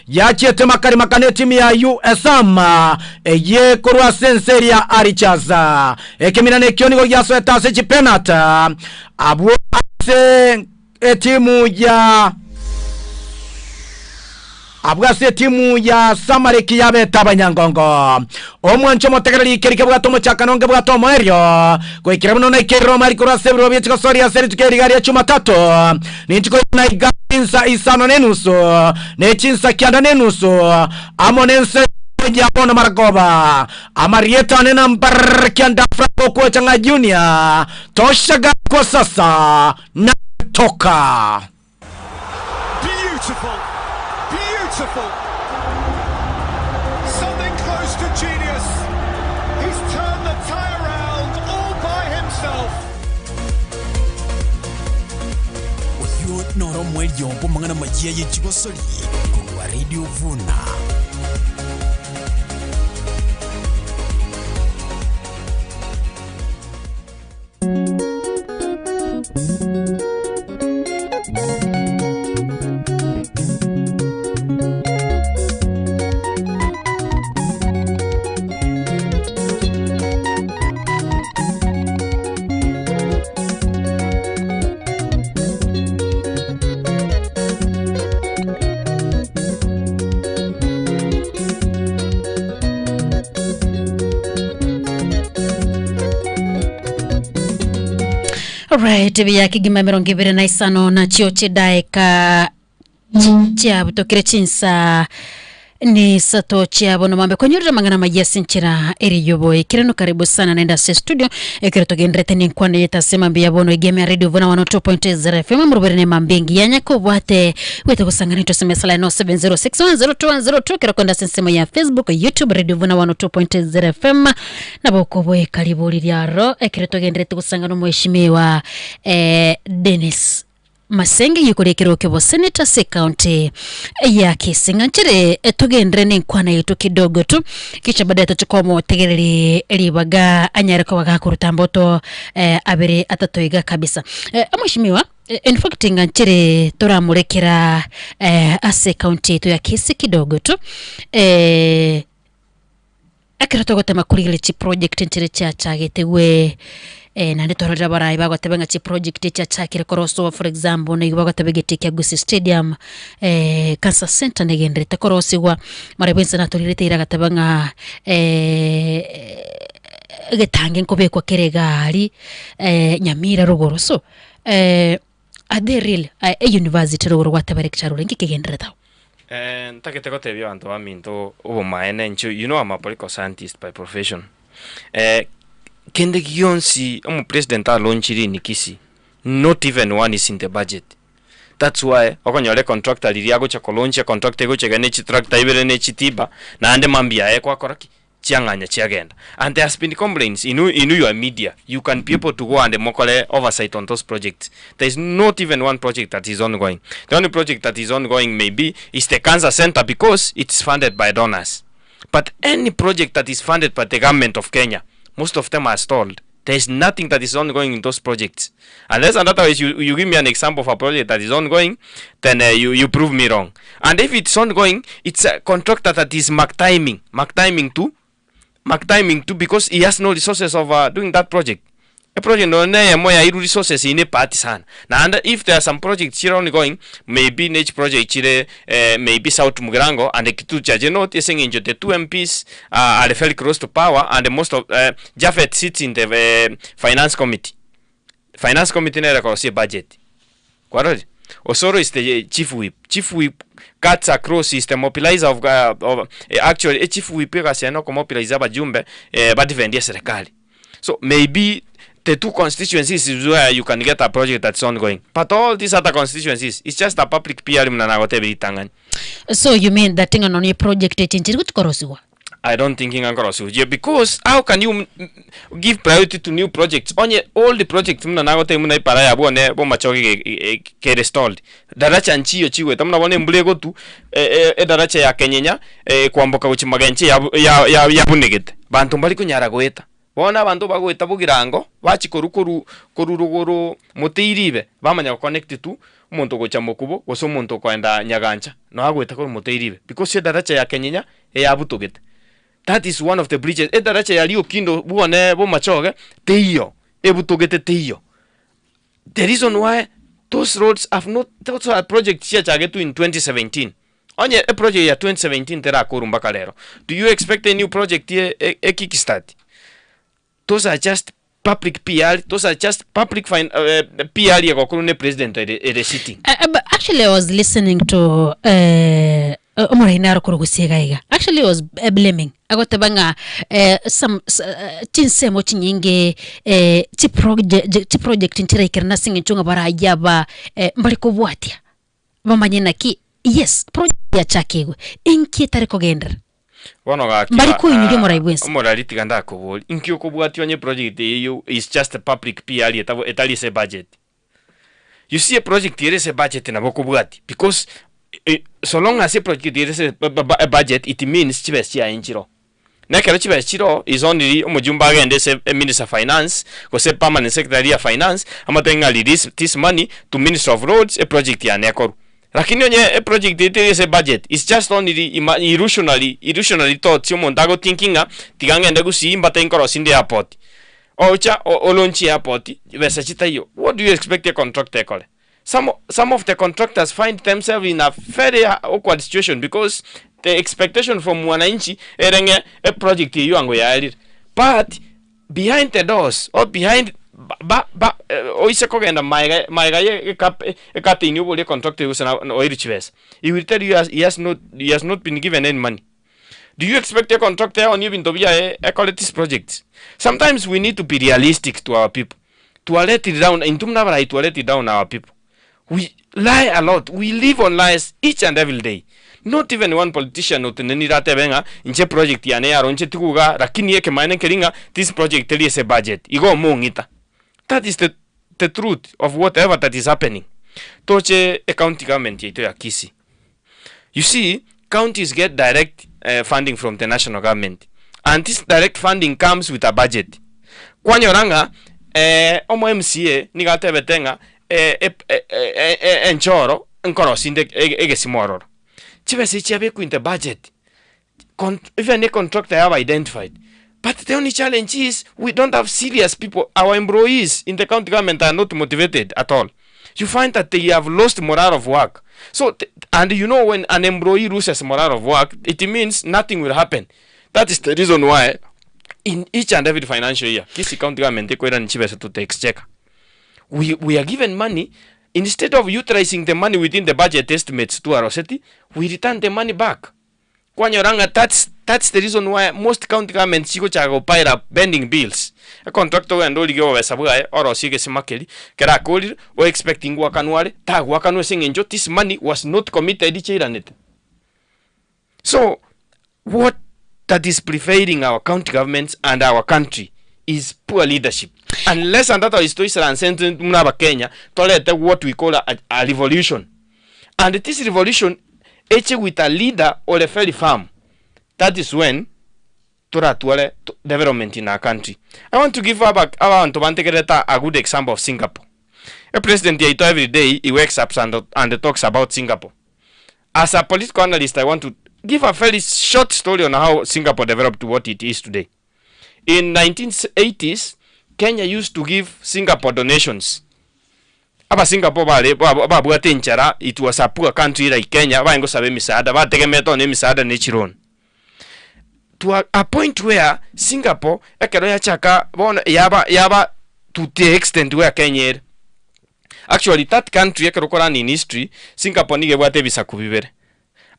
yachiete makari makana etimu ya USM eye korwa ase ense eria Algiers. Ekemirano ekio nigo giasoete ase chipenat abwo ase Etimu ya Abwo ase etimu ya Samaleki yabete abanyangongo. Omwancho omotegereri keri kebwate omochakano onge bwate omoerio, goikera buna naikeire omari korwa ase ebirwa bie chigosoria ase rituko eriga ria Jumatatu. Ninchi koirana iga chinsa isano na enusu, ne chinsa kianda na enusu, amo nense ya bono maragoba. Amarieta ane nambar kianda Frank Okwocha ng'a Junior, toshaga kwa sasa natoka. Beautiful, beautiful. Something close to genius. He's turned the tie around all by himself. Oyio noro omoerio bw'amang'ana amayia ye chigosori korwa Radio Vuna. Alright, ebiya kigima 25 nachio chidaeka chiabutokire chinsa ni sato chiabo nomambe konyorera mang'ana maya ase enchera ere yoboe kirano karibu sana naende ase studio ekero togenderete nenkwana yete ase mambia ya bono egame ya radio vuna 102.0 fm murubere ne mambia engiya nyakobwate wete gosangana ito sms line 0706102102 kero kwenda ase ensemo ya facebook youtube radio vuna 102.0 fm nabo okoboe karibu riria ekero togenderete gosangana omweshimiwa eh, Dennis Masenge yikore ekero kebo senator ase county ya Kisii ng'anchere togendere nenkwana yetu kidogo tu kisha baadaye tochikomotegereri ribaga anyare koba gakoruta mboto eh, abere atato iga kabisa eh, omweshimiwa. In fact ng'a nchere toramorekera eh, ase county yaito ya Kisii kidogo tu eh, ekero togotema korigereria chiproject nchere chiachagetegwe eh, naende twarorire abarai bagoteba ng'a chiproject echiachakire koroswa for example nigo bagoteba egeti kia Gusii Stadium eh, Cancer Center negenderete korosigwa, mara bwensi natorerete ira agateba ng'a eh, egetange nkobekwa kere egari eh, Nyamira rogoro so eh, are they real eh, euniversity rogoro gwateba lecturer ore nki kegenderete agwo? Eh, ntagete gotebia abanto baminto obomaene inche you know I'm a political scientist by profession. Eh, kende gionsi omopresident alonchire in Kisii, not even one is in the budget. That's why okonyora econtractor riria agocha kolaunch econtractor egocha iga ne chitractor ibere ne chitiba, naende mambia aye kwakora ki? Chiang'anya chiagenda. And there has been complaints inwe inwe you are media you can be able to go and mokore oversight on those projects. There is not even one project that is ongoing. The only project that is ongoing maybe is the cancer center because it's funded by donors. But any project that is funded by the government of Kenya, most of them are stalled. There is nothing that is ongoing in those projects. Unless and otherwise you, you give me an example of a project that is ongoing, then uh, you, you prove me wrong. And if it's ongoing, it's a contractor that is mark timing, mark timing to, mark timing to because he has no resources of uh, doing that project. A project no ne mo ya iru resources ine party sana. Na and if there are some projects chire ongoing, maybe neach project chire eh, maybe South Mugirango and Kitutu Chache North eseng'encho the two MPs uh, are very close to power and most of uh, Japhet sits in the uh, finance committee. Finance committee nere korosia budget. Kwarorire? Osoro is the chief whip. Chief whip cuts across is the mobilizer of, uh, of eh, actually a chief whip egasi yaye nokomobilize abajumbe eh, badefendie serikali. So maybe the two constituencies is where you can get a project that's ongoing. But all these other constituencies, it's just a public PR muna nagotebia ritang'ani. So you mean that ng'a nonya eproject eche nchiri gochi korosigwa? I don't think ng'a nkorosigwa chie because how can you m- m- give priority to new projects onye all the projects muna nagotebia muna epara ya bwane bomachoge ge- e- kere stalled. Daracha nchiyo chigoeta muna bono embura egotu e- e- edaracha ya Kenyenya eh, kwamboka gochia Magenche yabu- ya- ya- yabunegete. Banto mbari konyara goeta. Bono abanto bagoeta bogirango, bachia korwa korwa korwa rogoro moteiri ibe, bamanya goconnect tu, omonto ogocha mokubo, gose omonto okoenda nyagancha, noo agoeta korwa moteiri ibe, because edaracha ya kenyenya eyabutogete. That is one of the bridges, edaracha ya riokindo bwone bomachoge, teiyo, ebutogete teiyo. The reason why those roads have not, those are projects chiachagetwe in 2017. Onye eproject ya 2017 terakorwa mpaka rero, do you expect a new project ye e kickstart? Those are just public PR, those are just public fin uh, PR egokorwa ne president ere, ere sitting. Uh, but actually I was listening to uh, omoraini arokoro gosiega iga actually I was uh, blaming agoteba ng'a eh, some s- eh, chinsemo chinyinge eh, chiproje- chiproject nchiraikera nase eng'encho ng'a barayia aba eh, mbari kobwatia bamanye naki yes project yachakigwe inki etari kogenderera Bono gaki Mbari ba- koinyuria ah, omorai bwensi. omorari tiga ndakobori inki okobwatia onye project eyio is just a public PR etabo etari ase ebudget. You see eproject ere ase ebudget nabo okobwatia because eh, so long as eproject ere ase ebudget it means chibesa chiaye nchiroo. Na ekero chibesa chiroo is only omojumbe agende ase eminister finance gose permanent secretary ya finance amotebie ng'a release this money to ministry of roads eproject yane ekorwe. Lakini onye eproject eye teri ase ebudget is just only ima illusionary illusionary thoughts omonto agothinki ng'a tiga ng'ende gusii mbate nkorosie inde airport. Ocha o olaunchie airport besa chitaiyo what do you expect a contractor ekore? Some some of the contractors find themselves in a very awkward situation because the expectation from mwananchi ere ng'e eproject eywo ango yaerire but behind the doors or behind ba ba ba oise kogenda maega maega ye ekap ecurtain oborie econtractor gose na oeirwe chibesa he will tell you he has not he has not been given any money. Do you expect econtractor eonie ebinto biaye ekore these projects? Sometimes we need to be realistic to our people. Twaretire down intwe buna abarai twaretire down our people. We lie a lot, we live on lies each and every day. Not even one politician otenenire atebe ng'a inche project yane yaronchetigwe iga lakini ekemaene nkeri ng'a this project teri ase budget igo omong'ita. That is the the truth of whatever that is happening. Toche ecounty government yaito ya Kisii. You see, counties get direct funding from the national government and this direct funding comes with a budget. Kwanyora ng'a eh, omo MCA nigo atebete ng'a eh, ep- eh, eh, eh, enchoro nkorosia inde ege- egesima ororo. Chibesa echi chiabekwa in the budget, con- even a contractor yaba identified. But the only challenge is we don't have serious people. Our employees in the county government are not motivated at all. You find that they have lost morale of work. So, th- and you know when an employee loses morale of work, it means nothing will happen. That is the reason why in each and every financial year, Kisii county government ekoirani chibesa to the exchequer. We, we are given money instead of utilizing the money within the budget estimates to Aroseti, we return the money back. Kwanyora ng'a that's, that's the reason why most county governments chigochaka go pile up pending bills. E contractor ogende origie obobesa bwaye orosie egesima keria, kera akorire o expecting goakanwa are, tagoakanwa ase eng'encho this money was not committed chiairanete. So what that is prevailing our county governments and our country is poor leadership. Unless and otherwise toisaranse intwe buna abakenya torete what we call a, a revolution. And this revolution eche with a leader ore very firm. That is when toratware development in our country. I want to give aba abanto bantegererete a good example of Singapore. E president yaito every day he wakes up and, and talks about Singapore. As a political analyst I want to give a very short story on how Singapore developed to what it is today. In 1980s, Kenya used to give Singapore donations. Aba Singapore bare babwate enchara, it was a poor country like Kenya, barenge gosaba emisaada, bategemeete one emisaada ne chiloan. To a, a point where Singapore ekero yachaka bono yaba yaba to the extent where Kenya ere. Actually that country ekero okorana in history, Singapore nigo ebwate ebisaku bibere,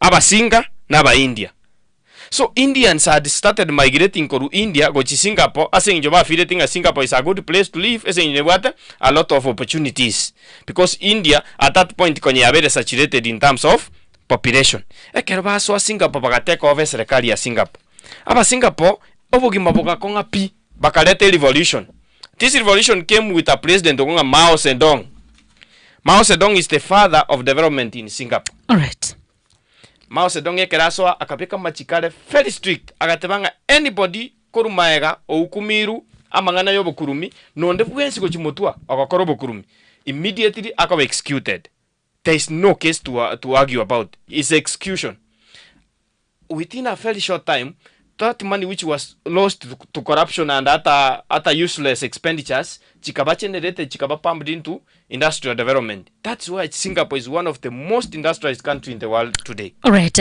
Abasinga na Abaindia. So Indians had started migrating korwa India gochia Singapore ase eng'encho bafeelete ng'a Singapore is a good place to live ase eng'encho nebwate a lot of opportunities because India at that point konya yabeire saturated in terms of population. Ekero basoa Singapore bagatake over eserekari ya Singapore. Aba Singapore obogima bogakong'a pi bakareta erevolution. This revolution came with a president okong'a Mao Zedong. Mao Zedong is the father of development in Singapore. Alright. Mao Zedong ekero asoa akabeka amachiko are very strict agateba ng'a anybody korwa maega oukumirwe amang'ana y'obokurumi nonde bwensi gochia motwa ogokora obokurumi immediately akoba executed. There is no case to, to argue about, is execution. Within a very short time that money which was lost to, to corruption and other, other useless expenditures chikaba generated chikaba pumped into industrial development. That's why Singapore is one of the most industrialized country in the world today. Alright.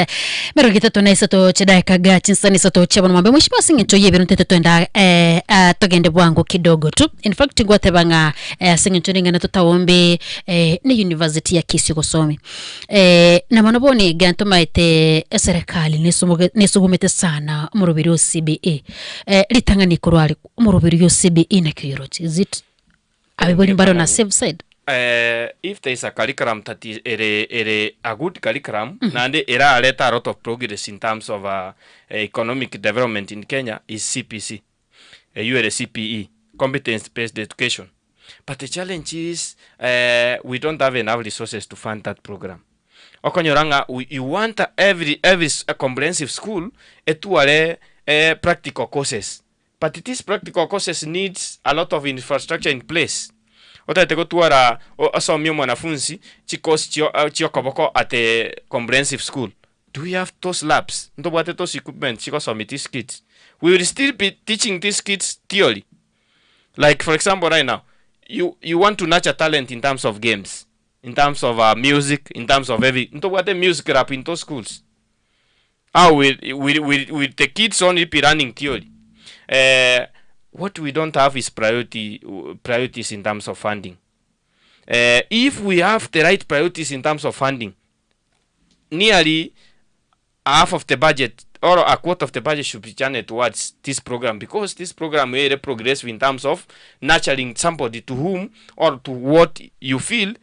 Mirongo etato na isato chidaeka ga chinsani isato chia bono mwambe mheshimiwa ase eng'encho y'ebinto ntete twenda eh, ah, togende bwango kidogo tu. In fact ngwateba ng'a eh, ase eng'encho ning'ana totaombe eh, ne university ya Kisii gosomi. Eh, na mono bono iga ntomaete eserekali nesomoge nesugumete sana omoroberi o CBE. Eh, ritang'ani korwa are omoroberi o CBE naki oyoroche? Is it abebori mbaro na safe side? Eh, if there is a curriculum that is ere ere a good curriculum naende erarete a lot of progress in terms of uh, economic development in Kenya is CPC eywo ere CPE competence based education but the challenge is eh, we don't have enough resources to fund that program okonyora ng'a you want every every comprehensive school etware eh, practical courses But these practical courses needs a lot of infrastructure in place. Otagete gotwara osomie omwanafunzi chicourse chio chiokoboko at a comprehensive school. Do we have those labs? Ntobwate those equipment chigosomia these kids? We will still be teaching these kids theory. Like for example right now, you you want to nurture talent in terms of games, in terms of uh, music, in terms of every ntobwate music lab in those schools. How will, will, will, will the kids only be learning theory? Eh, what we don't have is priority, priorities in terms of funding. Eh, if we have the right priorities in terms of funding, nearly half of the budget or a quarter of the budget should be channeled towards this program because this program will progress in terms of nurturing somebody to whom or to what you feel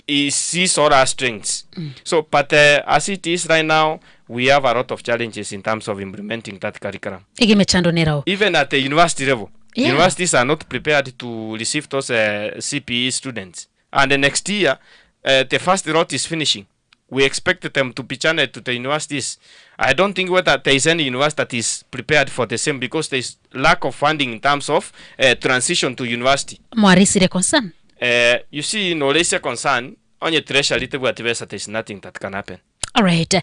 is his or her strengths. So, but uh, as it is right now, we have a lot of challenges in terms of implementing that curriculum. Ege emechando nerao. Even at the university level, Yeah. universities are not prepared to receive those uh, CPE students. And the next year, uh, the first lot is finishing. We expect them to be channeled to the universities. I don't think whether there is any university that is prepared for the same because there is lack of funding in terms of uh, transition to university. Mwarisire concern. Eh, you see nore ase concern onye treasury tebwati besa there is nothing that can happen. Alright.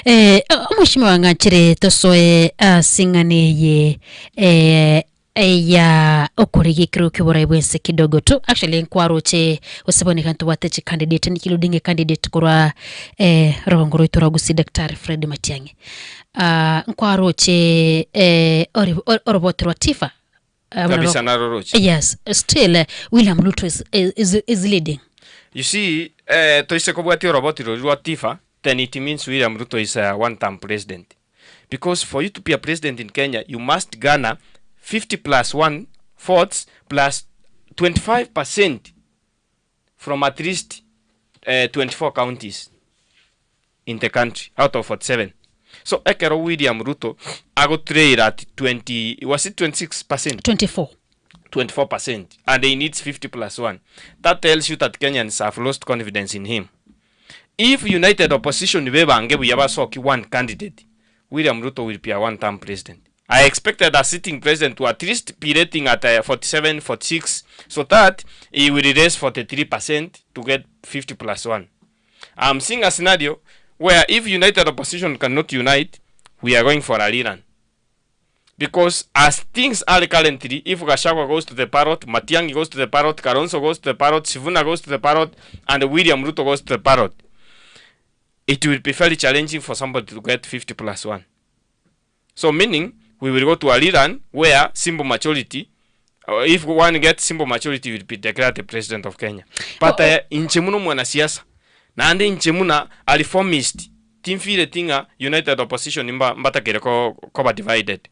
Eh, omweshimiwa ng'anchire tosoe ase eng'ana eye eh, ya okorigia ekero kioborai bwense kidogo tu. Actually nkwaroche gose bono iga ntobwate chicandidate including ecandidate korwa eh, rogongo rwaito rwa Gusii Daktari Fred Matiang'i. Ah, nkwaroche eh, ori- orobote rwa Tifa Ah, buna Kabisa ro- naroroche. Yes, still William Ruto is, is, is leading. You see, eh, toise kobwatia oroboti rori rwa Tifa, then it means William Ruto is a one term president. Because for you to be a president in Kenya, you must garner 50 plus 1 votes plus 25% from at least eh, 24 counties in the country out of 47. So ekero William Ruto agotrail at 20, was it 26%? 24. 24% and he needs 50 plus 1. That tells you that Kenyans have lost confidence in him. If united opposition bebange buya basoki one candidate, William Ruto will be a one term president. I expected a sitting president to at least be rating at 47, 46, so that he will raise 43% to get 50 plus 1. I'm seeing a scenario where if united opposition cannot unite, we are going for a rerun. Because as things are currently, if Gachagua goes to the parrot, Matiang'i goes to the parrot, Kalonzo goes to the parrot, Sifuna goes to the parrot, and William Ruto goes to the parrot, it will be very challenging for somebody to get 50 plus 1. So meaning, we will go to a rerun where simple majority, if one gets simple majority, will be declared the president of Kenya. But inche muno mwanasiasa, naende inche muna a reformist, timfeeleti ng'a united opposition mba mbatakere ko koba divided.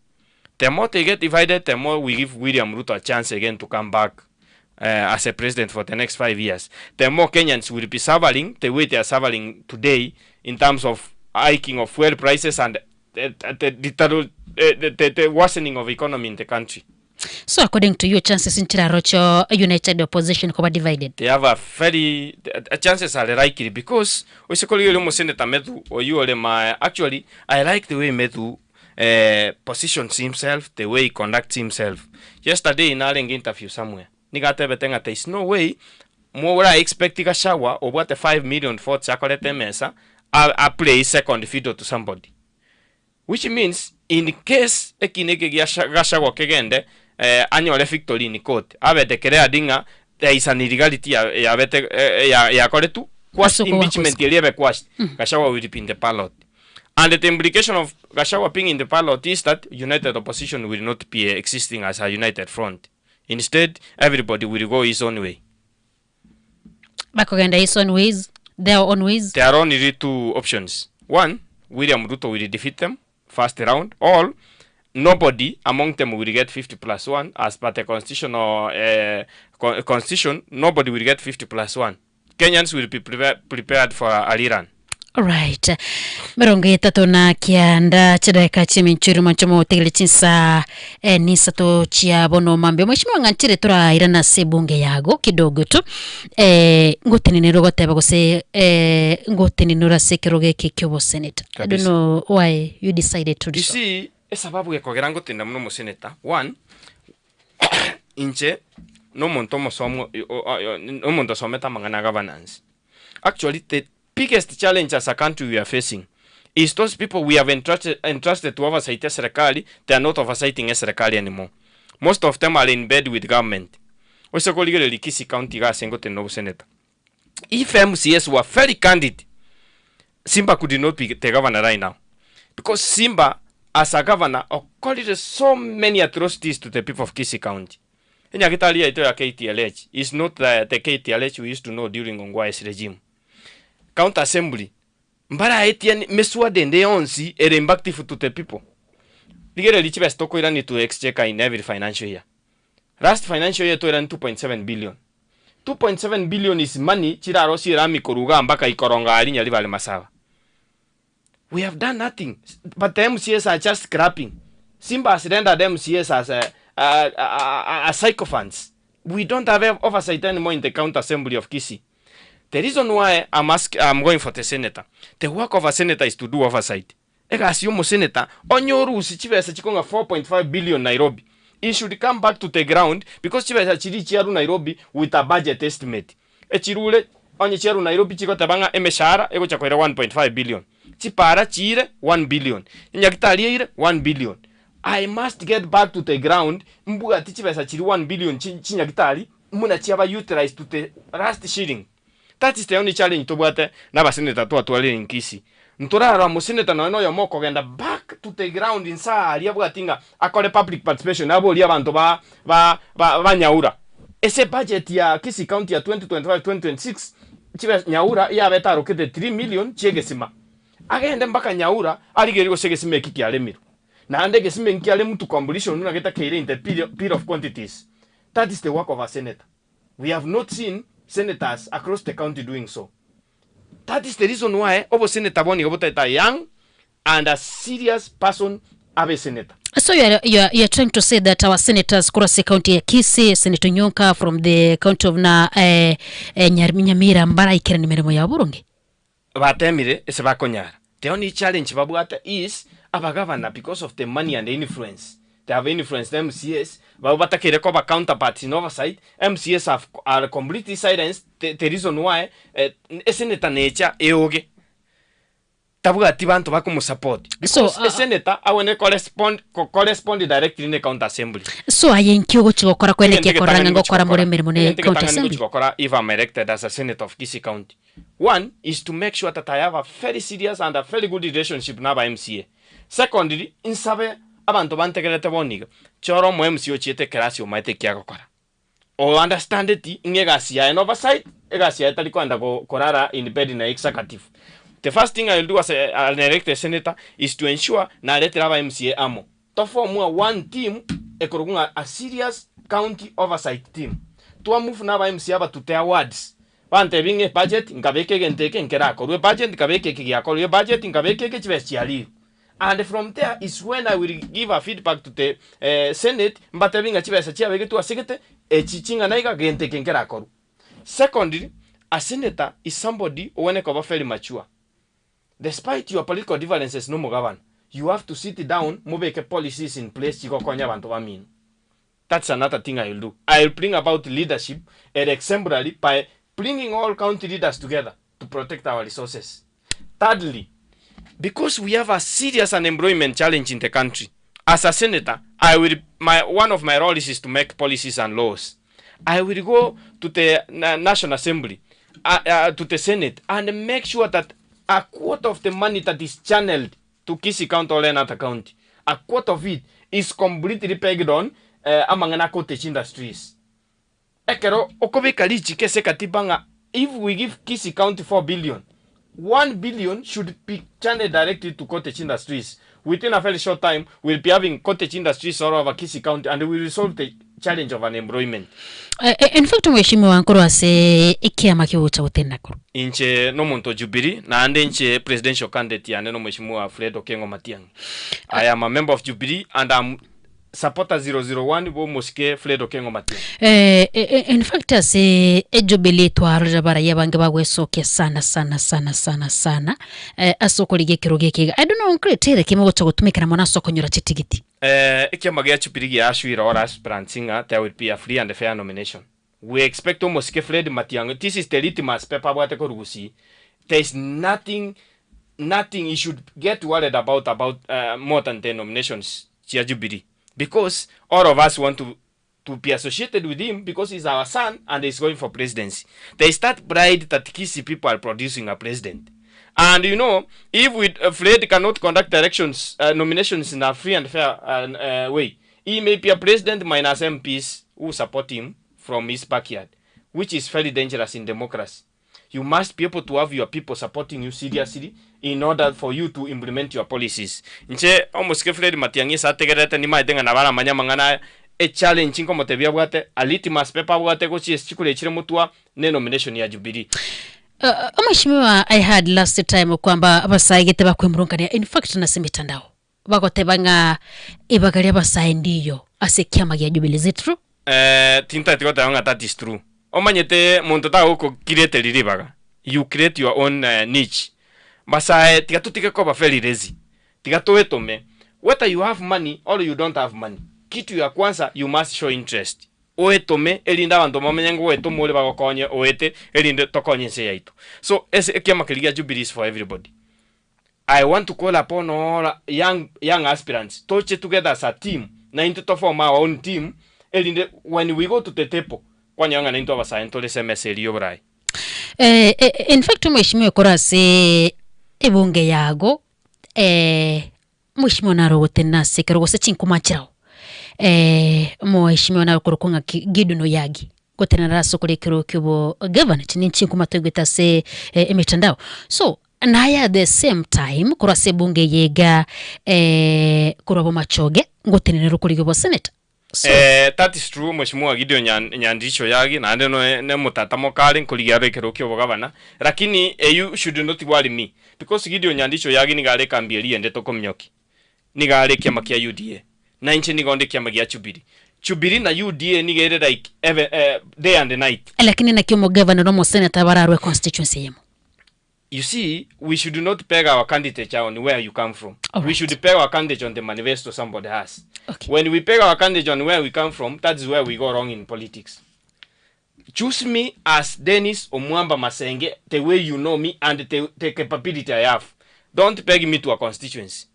The more they get divided, the more we give William Ruto a chance again to come back as a president for the next 5 years. The more Kenyans will be suffering the way they are suffering today in terms of hiking of fuel prices and the worsening of economy in the country. So according to you chances nchirarocho united opposition koba divided. They have a very chances are likely because oisekorigereria omoseneta Methu oyu ore ma actually I like the way Methu positions himself, the way he conducts himself. Yesterday narenge interview somewhere nigatebete ng'a there is no way mora expect Gachagua obwate 5 million votes akorete emesa a play second fiddle to somebody, which means in case ekina eke gia Gachagua kegende anyore victory in court abe declared ng'a there is an illegality yabete yakoretu quash Ase impeachment eria ebe quashed, Gachagua will be in the ballot, and the implication of Gachagua being in the ballot is that united opposition will not be existing as a united front. Instead, everybody will go his own way. Bakogenda his own ways, their own ways. There are only two options. One, William Ruto will defeat them first round, or nobody among them will get 50 plus 1 as per the constitutional constitution. Nobody will get 50 plus 1. Kenyans will be prepared for a rerun. Alright. 39 chidakika chiminchuru manchomo otegere chinsa nisato chia bono mambe mheshimiwa ng'anchire turairana ase ebunge yago kidogo tu ngotenenera ogoteba gose ngotenenera ase ekero geke kia oboseneta. I don't Kabisa. know why you decided to do You so. see, esababu gekogera ngotenda muno omoseneta, one, inche nomonto omosomo omonto osomete amang'ana a governance. Actually, the biggest challenge as a country we are facing is those people we have entrusted to oversight serikali, they are not oversighting serikali anymore. Most of them are in bed with government. Ose korigereria Kisii County iga ase ngotenda oboseneta, if MCAs were very candid, Simba could not be the governor right now, because Simba as a governor okorire so many atrocities to the people of Kisii County. Enyagitari yaito ya KTLH is not the KTLH we used to know during Ongwae's regime. County Assembly mbaraetie miswada ende yonsi ere impactful to the people. Rigereria chibesa tokoirani to exchequer in every financial year. Last financial year toirani 2.7 billion. 2.7 billion is money chirarosie erami koruga mpaka ikoronga aria Nyaribari Masaba. We have done nothing, but the MCAs are just scrapping. Simba has rendered MCAs as a sycophants. We don't have oversight anymore in the county assembly of Kisii. The reason why I'm going for the senator, the work of a senator is to do oversight. Egasi yomo senator onye orusi chibesa chikonga 4.5 billion Nairobi. He should come back to the ground because chibesa chiria chiarwa Nairobi with a budget estimate. Echirure onye chiarwa Nairobi chigoteba ng'a emeshahara egocha koira 1.5 billion, chipara chiire 1 billion, enyagitari eire 1 billion. I must get back to the ground mbwati chibesa chiria 1 billion chi chinyagitari buna chiaba utilized to the last shilling. That is the only challenge tobwate na abasenator twatwarire in Kisii. Ntorarora omosenator nonya noyomo okogenda back to the ground inse aaria abwati ng'a akore public participation aborie abanto ba ba ba ba Nyaura. Ase ebudget ya Kisii County ya 2025-2026 chibe Nyaura yabete arokete 3 million chi'egesima. Agende mpaka Nyaura arigererie gose egesima eki kiaremirwe. Naende egesima eki kiaremwa to completion buna getakeire in the bill of quantities. That is the work of a senator. We have not seen senators across the county doing so. That is the reason why obosenator bono iga botaete a young and a serious person abe senator. So you are, you are, you are trying to say that our senators korwa ase county ya Kisii, Senator Onyonka from the county of na eh, eh, Nyar- Nyamira mbaraikeranie emeremo yabo boronge? Batemire ase bakonyara. The only challenge babwate is abagavana because of the money and influence. They have influenced MCAs, abwo batakeire koba counterparts in oversight, MCAs have are completely silenced, the, the reason why eh, esenator necha eoge tabwati banto bakomosupport So, because esenator agwenerete korespond ko correspond directly ne county assembly. So aye inki ogochi gokora kwene Egento ki ekorora egetang'ani ng'a ngochi ngokora more gokora, emeremo ne egento county egetang'ani assembly? ngochi gokora if I'm elected as a senator of Kisii County, one is to make sure that I have a very serious and a very good relationship na aba MCA. Secondly, nsabe abanto bantegererete bono iga, chora omo MCA ochiete ekerasi omaete eki agokora. O understandeti ng'a egasi yaye na oversight, egasi yaye tari koenda go korara in bed na executive. The first thing I will do as a an elected senator is to ensure naretire aba MCA amo. To form a one team ekorokwa ng'a a serious county oversight team. Twa move na aba MCA aba to their wards. Bantebie ng'a ebudget nkabeka egento eke nkerakorwe, ebudget nkabeka eke giakorwe, ebudget nkabeka eke chibesa chiarirwe. And from there is when I will give a feedback to the senate mbatebie ng'a chibesa chiabegetwe ase gete, echi ching'ana iga, gento eke nkerakorwe. Secondly, a senator is somebody owene koba very mature. Despite your political differences na omogabana, you have to sit down mobeke policies in place chigokonya abanto bamino. That's another thing I will do. I will bring about leadership ere exemplary by bringing all county leaders together to protect our resources. Thirdly, because we have a serious unemployment challenge in the country, as a senator, I will, my, one of my roles is to make policies and laws. I will go to the National Assembly, to the Senate, and make sure that a quarter of the money that is channeled to Kisii County or any other county, a quarter of it is completely pegged on amang'ana a cottage industries. Ekero okobeka richiko ase ekatiba ng'a if we give Kisii County 4 billion, 1 billion should be channeled directly to cottage industries. Within a very short time, we'll be having cottage industries all over Kisii County and we will solve the challenge of unemployment. In fact mheshimiwa nkorwa ase ekiama kigocha gotenena korwa. Inche nomonto o Jubilee, naende inche presidential candidate yane nomheshimiwa Fred Okengo Matiang'i. I am a member of Jubilee and am supporter 001 bw'omosike Fred Okengo Matiang'i. Eh, eh, in fact ase ejubilee twarorire abaraiyo abange bagwesokia sana sana sana sana sana eh, ase okorigia ekerogo eke iga. I don't know nkriteria ki mogocha gotumekera mono ase okonyora chitigiti. Eh, ekiama gia Jubilee giaassuire all aspirants ng'a there will be a free and fair nomination. We expect omosike Fred Matiang'i, this is the litmus paper abwate korwa Gusii, there is nothing nothing he should get worried about about more than the nominations chia Jubilee because all of us want to to be associated with him because he's our son and he's going for presidency. There is that pride that Kisii people are producing a president. And you know, if we, Fred cannot conduct elections, nominations in a free and fair way, he may be a president minus MPs who support him from his backyard, which is very dangerous in democracy. You must be able to have your people supporting you seriously in order for you to implement your policies. Inche omosike Fred Matiang'i ase ategererete nimaete ng'a nabo aramanye amang'ana aya, echallenge nkomotebia abwate, a litmus paper abwate gochia ase chikura echire motwa ne nomination ya Jubilee. Omweshimiwa I heard last time kwamba abasae gete bakwemurungania in fact nase emitandao bagoteba ng'a ibaga ria abasae ndiyo ase ekiama gia Jubilee is it true? Eh, tintageti goteba ng'a that is true. Omanyete monto tagokokirieteri ribaga, you create your own niche. Basae tiga totige koba very lazy, tiga toetome, whether you have money or you don't have money. Kitu ya kwanza you must show interest. Oetome erinde abanto bamenye ng'a oetome ore bagokonye oete erinde tokonye ense yaito. So ase ekiama keria gia Jubilee is for everybody. I want to call upon all young young aspirants toche together as a team na intwe to form our own team erinde when we go to the table kwanyora ng'a naintwe abasae ntore ase emesa eria y'oboraai. Eh, eh, in fact omweshimiwa korwa ase ebunge yago eh, Mweshimiwa naro ogotenena ase ekero gose chinkuma nchirao. Eh, omweshimiwa naro okorokwa ng'a Ki- Gideon Oyagi gotenena ase okora ekero kiobo gavana chinde chinkuma toigwete ase eh, emitandao. So naye at the same time korwa ase ebunge eye iga eh, korwa bomachoge ngotenenera okorigia oboseneta. So Eh, that is true Mheshimiwa Gideon Nyan- Nyandicho Oyagi naende noe ne omotata mokare nkorigia abe ekero kia obogavana lakini eywo should not worry me because Gideon Nyandicho Oyagi nigo are ekambi eria ende tokominyokia nigo are ekiama kia UDA na inche nigo onde ekiama gia Jubilee. Jubilee na UDA nigo ere like heaven, eh, day and night. Lakini naki omogavana na omoseneta bararwe constituency eyemo? You see, we should not peg our candidature on where you come from. All We right. should peg our candidature on the manifesto somebody has. When we peg our candidature on where we come from, that is where we go wrong in politics. Choose me as Dennis Omwamba Masenge, the way you know me and the, the capability I have. Don't peg me to a constituency.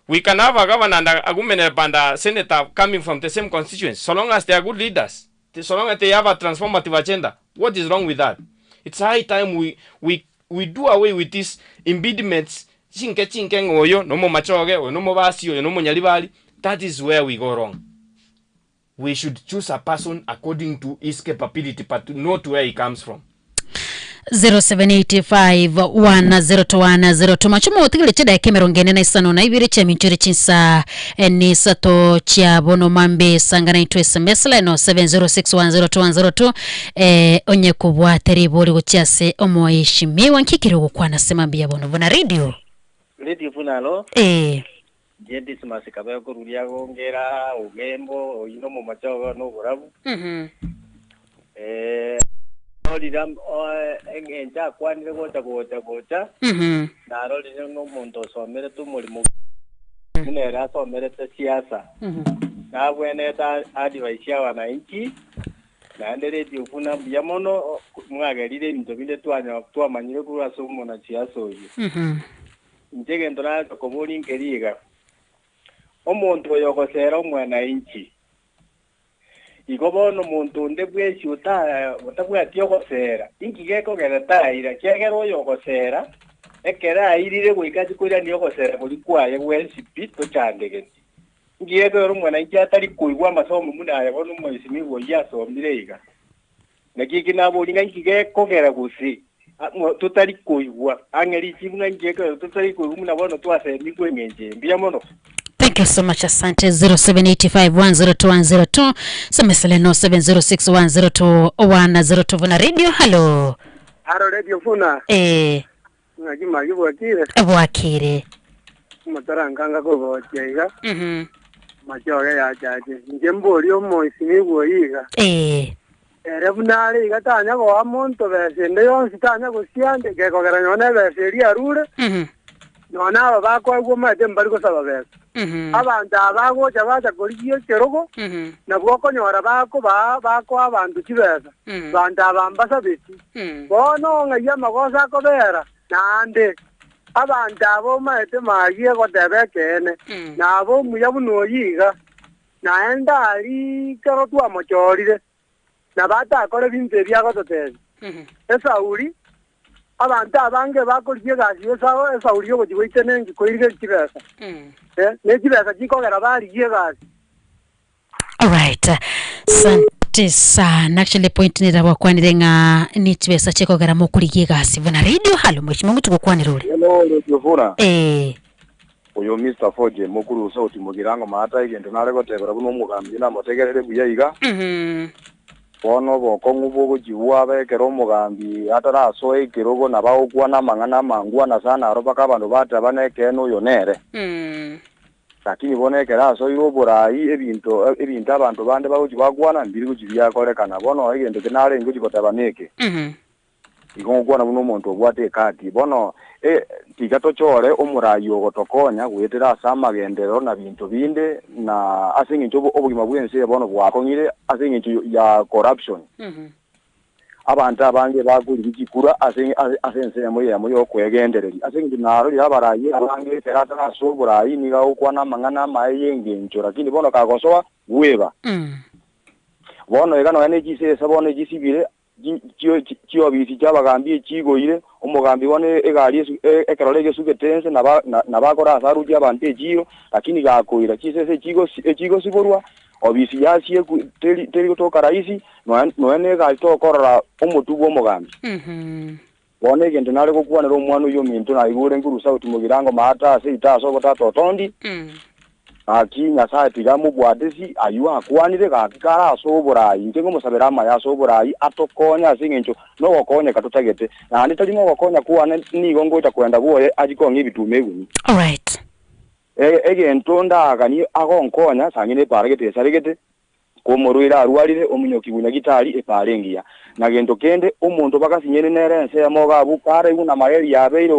We can have a governor and a, a woman and a senator coming from the same constituency, so long as they are good leaders, so long as they have a transformative agenda. What is wrong with that? It's high time we, we, we do away with these impediments. Chinke chinke ng'oyo, nomo machoge, oyo nomo basi, oyo nomo nyaribari. That is where we go wrong. We should choose a person according to his capability, but not where he comes from. 0785102102 machumo otigire chidaeka emerongo ene na isano na ibere chiaminchore chinsa eh, ni isato chia bono mambe sangana intwe sms line 0706102102 eh, onye kobwate ribori gochia ase omoeshimiwa nkikire gokwana ase mambi ya bono buna radio Radio funalo eh je Dismas kabe kururia gongera ugembo oyino mu machogo no burabu eh orira eng'encho akwanire gocha gocha gocha narorire n'omonto osomerete omorimo buna ere asomerete siasa nabwenete advice ya wananchi naende radio buna mbuya mono mwagerire ebinto binde twanya twamanyire korwa ase omonasiasa oyo inche egento nacha koboria nkeri iga omonto oyo ogosera omwananchi igo bono omonto onde bwesi ota otabwati ogosera inki gekogera taira kiagera oyo ogosera ekero airire goika achi koirania ogosera koria kwaye bwensi pi tochandegeti inki gekogera omwananchi atari koigwa amasomo buna aya bono omoesimigwa oywo asomire iga naki eki naboria ng'a inki gekogera gose totari koigwa ang'e richibu ng'a inki gekogera totari koigwa buna bono twasemigwe eng'encho eye mbuya mono. Thank you so much asante 0785102102 semeseleno 0706102102 vuna radio hallo Haro radio funa eh ng'aki maki bwakire bwakire omotaranganga kogochia iga machoge yachache inche mbori omoisimigwa oyo iga eh ere buna are iga tanya goa monto besa ende yonsi tanya gosiande gekogera nonye ebesa eria arure nonye aba bakoegwa omanyete mbari gosaba besa abanto aba bagocha bacha korigia ekerogo nabwo okonyora bakobaa bakoa abanto chibesa banto aba mbasabeti bono ng'ai amagoso akobera naende abanto aba omanyete magi egoteba ekeene nabo omuya buna oyo iga naende aria kero twamochorire nabo atakore binto ebi agototebia esauri abanto abange bakorigia egasi ya esao esauri yogochi goitana enki koirigeria chibesa eh, ne chibesa chikogera barigia egasi. Alright. Sante sana. Actually point nera gwakwanire ng'a ni chibesa chikogera mokorigia egasi buna radio halo mweshimiwa ng'o togokwanera ore. Hello Radio Funa. Eh. Oyo Mr. Foje mokuru sauti mogirango maata egento nare gotebera buna omogambi namotegerere buya iga. Bono obokong'u bogochigwa ekero omogambi atarasoa ekerogo nabo agokwana amang'ana amangwana sana aro mpaka abanto bateba nekeene oyo nere. Lakini bono ekero asoire oborai ebinto ebinto abanto bande bagochi bakwana mbiri gochi biakorekana. Bono egento eke narenge gochi goteba neke. Igo ngokwana buna omonto obwate ekati. Bono, e, tiga tochore omorai ogotokonya goetera ase amagenderero na binto binde, na ase eng'encho obo obogima bw'ense eye bono bwakong'ire ase eng'encho ya corruption. Abanto abange bakorigia chikura ase ase ensemo eyemo y'okwegendereria. Ase eng'encho narorire abarai abange ekero atare ase oborai nigo agokwana amang'ana amaye y'engencho, lakini bono kagosoa bweba. Bono iga nonya ne chisese bono echisibire chiobisi chi'abagambi echiigoire, omogambi bono egari ekerore egesugete ense nabo akore ase arutie abanto echiiro, lakini gakoira chisese echigosiborwa, obisi yasiekwa teri gotoka rahisi, nonya negari tokorora omotwe bw'omogambi. Bono egento nare gokwanera omwana oyio ominto naigure nkorwa sauti mogirango maate ase ita ase obotata otondi, Gaki Nyasae tiga amobwatesi ayio akwanire, gaki kare ase oborai, inche ngomosabera amaya ase oborai, atokonye ase engencho nogokonyeka totagete, naende tari nogokonya kwane, nigo ngocha kwenda bwoye achie kong'a ebituma eguni. Alright. Egento ndaganie agonkonya, sang'ina epaara gete esaregete, Komorwaire arwarire, omonyoki bw'nyagitari epaara engiya. Na gento kende, omonto bagasinyene nere ensemo iga abwo karaigwe na malaria yabeire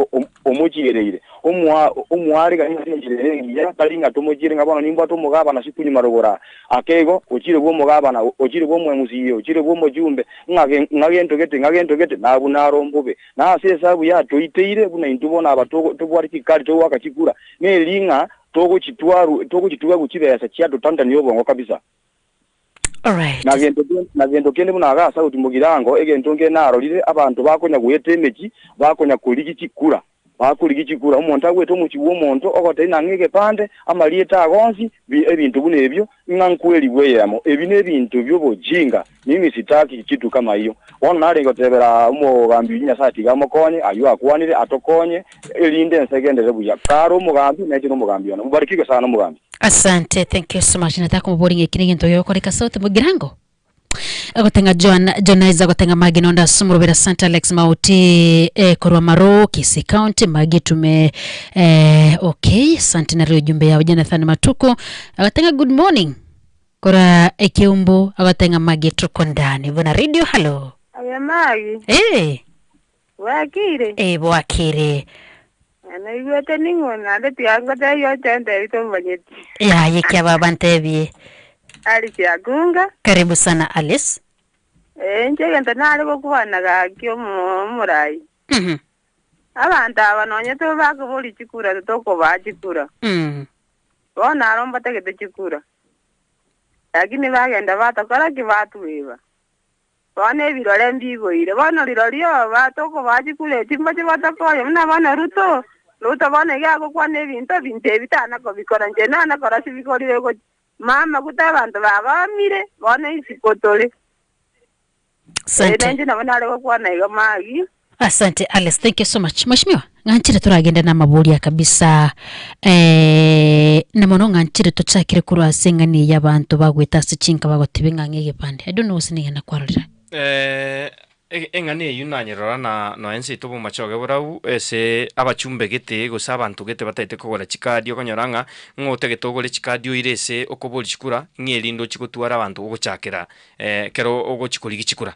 omochiereire, omoareganie ase enchera ere engiya, tari ng'a tomochiere ng'a bono nimbwate omogabana sikunyuma rogoro aa. Ake igo, ochire bw'omogabana, ochire bw'omoemusiie, ochire bw'omochumbe, ng'a ng'a gento gete, ng'a gento gete, nabwo naro mbobe. Na ase esabu yatoiteire, buna intwe bono aba tobwate chikari togoaka chikura, neri ng'a Togochitwaru, togochituga chibesa chiatotantania obongo kabisa. Alright. Na gento kende, na gento kende buna iga sauti mogirango, egento nke narorire, abanto bakonya goeta emechi, bakonya korigia chikura, bakorigia chikura. Omonto agoeta omochie bw'omonto, ogotebia nang'e egepande, amarieta ago onsi, bi, ebinto buna ebio, ng'a nkwerigwe eyemo. Ebi nebinto bi'obojinga. Mimi sitaki kitu kama hiyo. Bono narenge gotebera omogambi oyio Nyasae tiga amokonye, ayio akwanire, atokonye, erinde ense egenderere buya. Kare omogambi, nainche nomogambi one. Mubarikigwe sana omogambi. Asante, thank you so much. Nataka kumubori ng'eki negento gegokoreka sauti mogirango. Agotenga Joan Jonaiza agotenga Magi nonda asumurubera Santa Alex Mauti eh, korwa Maro Kisii County Magi tume eh, okay asante nario ujumbe yao Jonathan Matuko agotenga good morning Kora ekeumbu agotenga magi tuko ndani buna radio hallo. Aye magi. Eh. Bwakire? Eh bwakire. Naigwete ning'o naende tiga ngotebie oche ntebi tomanyeti. Yaye kia baba ntebie. Alice Akunga. Karibu sana Alice. Eh inche egento nare gokwana gaki omorai. Abanto aba nonye tobakoboria chikura titokobaa chikura. Bono aro mbatagete chikura. Lakini bagenda batokora ki? Batweba. Bono ebirore mbigoire. Bono rirorio batokobaa chikura echi mbache batokonye buna bono Ruto. Ruto bono iga agokwana ebinto, ebinto ebi tana kobikora. Inche nana kora sibikorire gochia. Mamaguta abanto bagomire, bono isiko tore. Asante. Nainche nabo nare gokwana iga Maggie. Asante Alice, thank you so much. Mheshimiwa, ng'anchire toragende na amaboria kabisa eh, na mono ng'anchire tochakire korwa ase eng'ani eye abanto bagwete ase chinka bagotiba ng'a ng'a egepande. I don't know gose nigena kwarorera. Eh, eng'ana eyio nanyerora na nonya inse ito bomachoge borau ase abachumbe gete gose abanto gete batagete kogora chikadi okonyora ng'a ng'a otagete ogore chikadi oire ase okoboria chikura ng'a erinde ochie gotwara abanto gogochakera Ekero ogochia korigia chikura.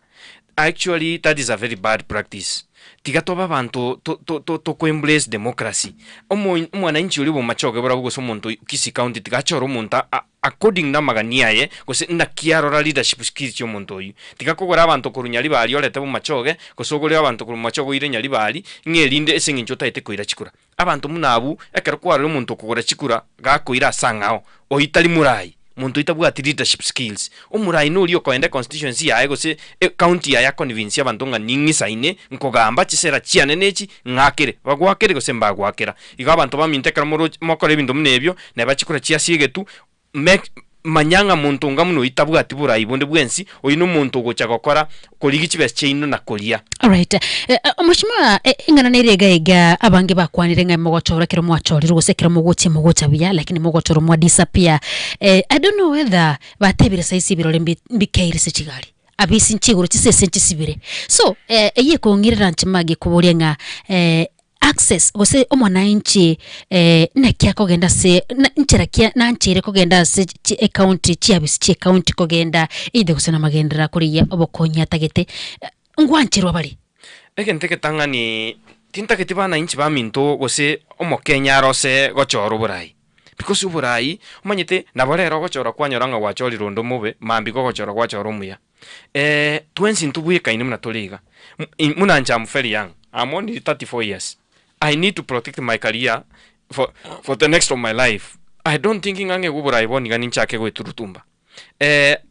Actually that is a very bad practice. Tiga tobe abanto to to to toko embrace democracy. Omo omwananchi oria obomachoge borabwo gose omonto Kisii county tiga achore omonto a according na amagani aye gose naki arora leadership skills chia omonto oyio. Tiga kogora abanto korwa Nyaribari orete bomachoge gose ogore abanto korwa bomachoge oire Nyaribari ng'a erinde ase eng'encho otagete koira chikura. Abanto buna abwo, ekero kwarora omonto okogora chikura gakoira ase ang'ao, oyio tari morai, monto oyio tabwati leadership skills. Omorai noria okoenda econstituency yaye gose ecounty yaye aconvince abanto ng'a ning'isaine, nkogamba chisera chiane nechi, ng'akere, bagwakere gose mbagwakera. Igo abanto baminto ekero moroche mokora ebinto buna ebio, neba chikura chiasiegetwe, Make, manya ng'a monto onga buna oyio tabwati borai bonde bwensi, oyio nomonto ogocha gokora korigia chibesa chiaino na koria. Alright. Eh, eh, Mheshimiwa, eh, eng'ana nere iga iga abange bakwanire ng'a mogochora ekero mwachorirwe gose ekero mogochia mogocha buya lakini mogochorwa mwa disappear. Eh, I don't know whether batebire saisi ebirore mbi mbikeire ase chigari. Abisi nchigoro chisese nchisibire. So, eh, eyio ekong'irera inche mage koboria ng'a eh, Access, gose omwananchi naki akogenda ase nchera ki nancheire kogenda ase chi ecounty chiabisi chie county kogenda either gose namagenderero akorigia obokonyi atagete, ngwancherwa bare? Egento egetang'ani, tintageti bananchi baminto gose omokenya arose gochora oborai. Because oborai, omanyete nabo rero ogochora kwanyora ng'a gwachorire onde omobe, mambia gogochora gwachora omuya. Twensi ntobwekaine buna tore iga. Buna inche am very young, am only 34 years, I need to protect my career for for the next of my life. I don't think ng'a ng'egwe oborai bono iga ninchake goeturutumba.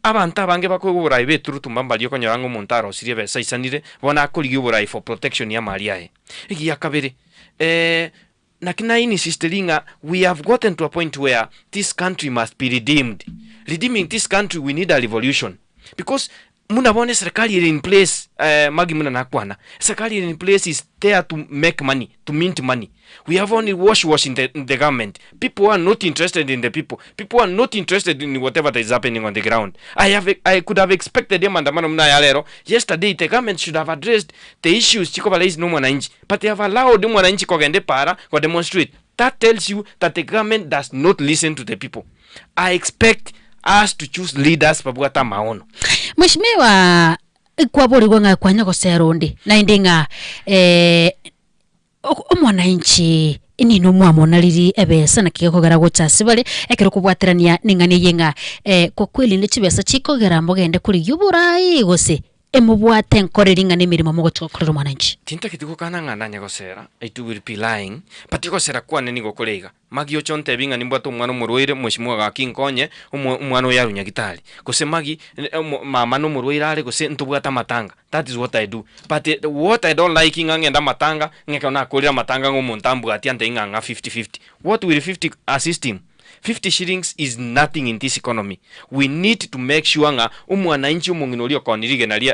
Abanto abange bakoigwa oborai beturutumba mbaria okonyora ng'a omonto arosirie ebesa aisanire, bono akorigia oborai for protection y'amari aye. Egiya kabere, naki na insisteri ng'a we have gotten to a point where this country must be redeemed. Redeeming this country we need a revolution because Buna bono eserekari ere in place, Maggie buna nakwana, eserekari ere in place is there to make money, to mint money. We have only wash wash in the, in the government. People are not interested in the people. People are not interested in whatever that is happening on the ground. I have, I could have expected amandamano buna aya rero, yesterday the government should have addressed the issues chikoba raised na omwananchi, but they have allowed omwananchi kogenda epaara go demonstrate. That tells you that the government does not listen to the people. I expect us to choose leaders babwate amaono. Mweshimiwa, kwaborigwe ng'a kwanya gosera onde, naende ng'a eh, omwananchi nini omwamonariri ebesa naki gekogera gocha ase bare, ekero okobwaterania neng'ana eye ng'a eh, kwa kweli ne chibesa chikogera mogende korigia oborai gose Emobwate enkore ring'ana emeremo mogochia gokorera omwananchi. Tintageti gokana ng'a nanye gosera, it will be lying, but ogosera kwane nigo kore iga, Magi oche ontebi ng'a nimbwate omwana omorwaire, mweshimiwa gaki nkonye, omo omwana oyo arwe nyagitari. Gose Magi, omo mama nomorwaire are gose ntobwate amatanga, that is what I do. But what I don't like ng'a ng'ende amatanga, ng'a ekero nakorire amatanga ng'a omonto ambwati antebi ng'a ng'a fifty fifty. What will 50 assist him? 50 shillings is nothing in this economy, we need to make sure ng'a omwananchi omong'ina oria okoonia rigena ria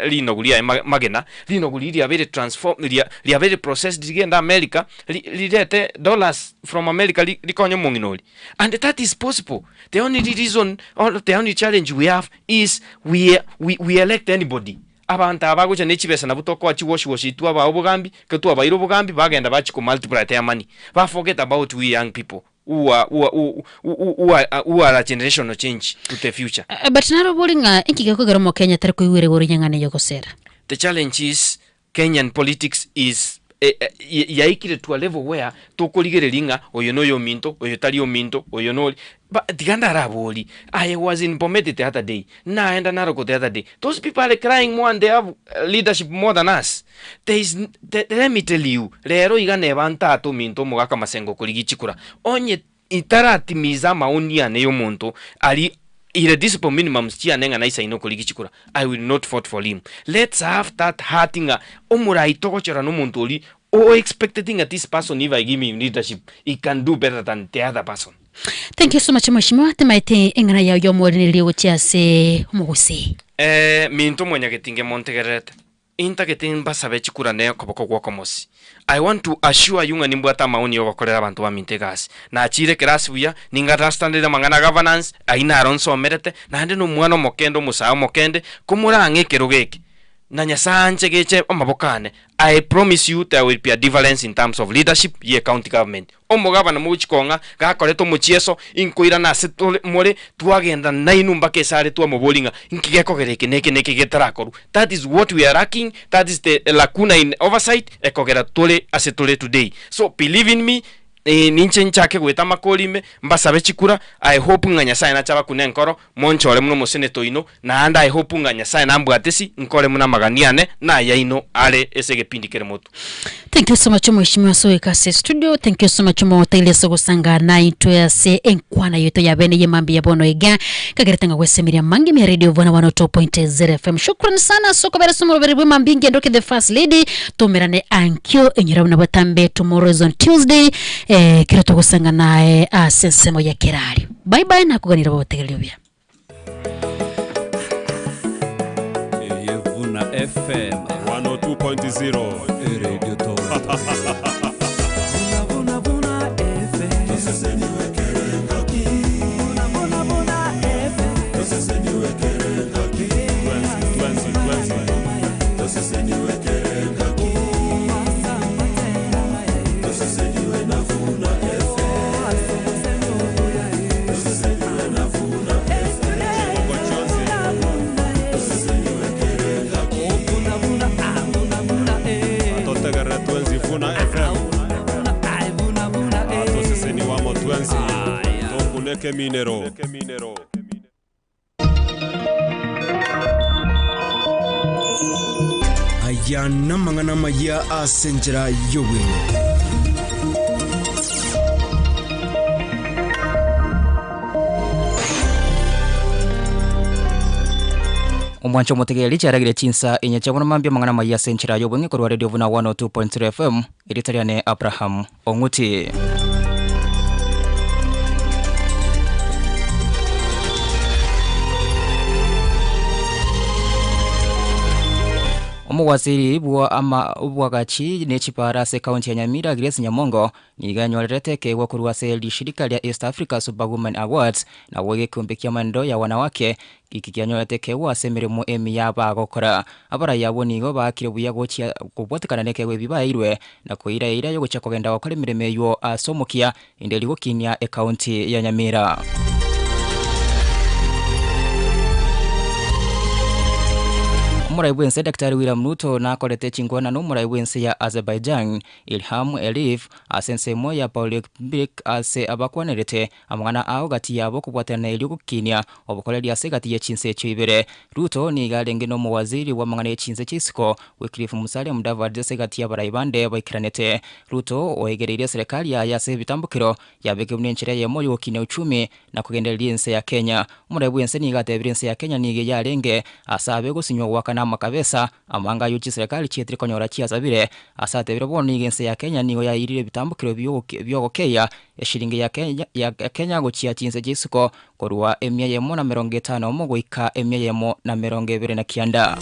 rinogu riaye magena, rinogu riria riabeire transformed ria riabeire processed rigende America ri rirete dollars from America ri rikonye omong'ina oria. And that is possible, the only reason or the only challenge we have is we we we elect anybody. Abanto aba bagocha ne chibesa nabwo tokoa chiwash wash twabaa obogambi, ekero twabaire obogambi bagenda bachia ko multiply their money, ba forget about we young people. who are, who are, who, who, who are, who are a generational change to the future. But narobori ng'a inki gekogera omokenya tari koigwera igoro y'eng'ana eye gosera? The challenge is Kenyan politics is eh, eh, yaikire to a level where tokorigereria ng'a oyo noyo ominto, oyo tari ominto, oyo nori ba tiga ndarabori I was in Bomet the other day, naenda Narok the other day, those people are crying more and they have leadership more than us. There is the, let me tell you, rero iga neba ntata ominto omogaka masengo okorigia chikura, onye itaratimiza amaoni ane y'omonto aria irreducible minimums chiane ng'a naisaine okorigia chikura, I will not vote for him. Let's have that heart ng'a omorai togochora nomonto oria o expected ng'a this person if I give him leadership he can do better than the other person. Thank you so much mweshimiwa, timaete eng'ana yao y'omoorinereria gochia ase omogusii. Minto mwanyagetinge montegererete. Intagete mbasabe chikura ne okoboko gw'okomosi. I want to assure you ng'a nimbwate amaoni y'ogokorera abanto baminto egasi. Nachiire ekerasi buya, ninga-understandire amang'ana a governance, ayio naro nsomerete, naende nomwana omokende omosae omokende, komorang'e ekerogo eke, na Nyasae anche geche amaboko ane, I promise you there will be a difference in terms of leadership ye county government. Omogabana mogochia kong'a gakorete omochieso, inkoirana ase tore more, twagenda nainwe mpaka ase are twamoboria ng'a inki gekogera eke na eke na eke getarakorwa. That is what we are lacking, that is the lacuna in oversight ekogera tore ase tore today. So believe in me, ninche nchake goeta amakori ime, mbasabe chikura, I hope ng'a Nyasaye nache abakune enkoro, monchore buna omoseneto oino, naende I hope ng'a Nyasaye nambwatesi, nkore buna amagani ane na ayaino are ase egepindi kere motwe. Thank you so much mheshimiwa Soika ase studio. Thank you so much moteire ase gosanga naintwe ase enkwana yaito ya bene ye mambia bono iga. Kagerete ng'a gwesemeria mange mia radio Vona 102.0 FM. Shukran sana ase okobera ase omoroberi bwe mambia ngendoke the first lady. Tumerane ankio enyora buna botambe tomorrow is on Tuesday. Eh, kero togosanga naye ase ensemo ya kerari. Bye bye nakuganira botegereria buya. Eye Vuna FM 102.0 Radio Town. Nekeminero. Aya namang'ana amaya ase enchera y'obweng'e. Omwancho omotegereri chiaragire chinsa inye chia bono mambia amang'ana amaya ase enchera y'obweng'e korwa Radio Buna 102.3 FM, erieta riane Abraham Ong'uti. Omowaziri bwa ama obwagachi ne chipara ase ekaunti ya Nyamira Grace Nyamongo nigo anyorerete ekeegwa korwa ase rishirika ria East Africa Superwoman Awards nabwo egekombe kia maendeleo ya wanawake Giki kianyorete ekeegwa ase emeremo emiya bagokora. Abarai abwo nigo baakire buya gochia kobwatekana nekeegwa ebi baeirwe, na koira eira y'ogochia kogenda gokora emeremo eyio ase omokia, ende eria gokinia ekaunti ya Nyamira. Omorai bw'ense Daktari William Ruto nakorete chinkwana nomorai bw'ense ya Azerbaijan Ilham Aliyev ase ensemo ya Paralympic ase abakwanerete Amang'ana ao gati yabo kobwaterana erio gokinia obokoreri ase egati ye chinse echio ibere. Ruto nigo arenge nomowaziri bw'amang'ana ye chinse chia isiko, Wycliffe Musalia Mudavadi ase egati y'abarai bande baikeranete. Ruto oegereirie eserekari yaye ase ebitambokero yabekire buna enchera eyemo y'ogokinia uchumi na kogendereria ense ya Kenya. Omorai bw'ense nigo atebirie ense ya Kenya nigo yarenge ase abe gosinywa goakana amakabesa amanga ayio chiserekari chietire konyora chiasabire. Ase atebire bono nigo ense ya Kenya nigo yairire ebitambokero biogokeia Eshiringi ya Kenya, ya Kenya gochia chinse chi'isiko, korwa emia eyemo na merongo etano omo goika emia eyemo na merongo ebere na kianda.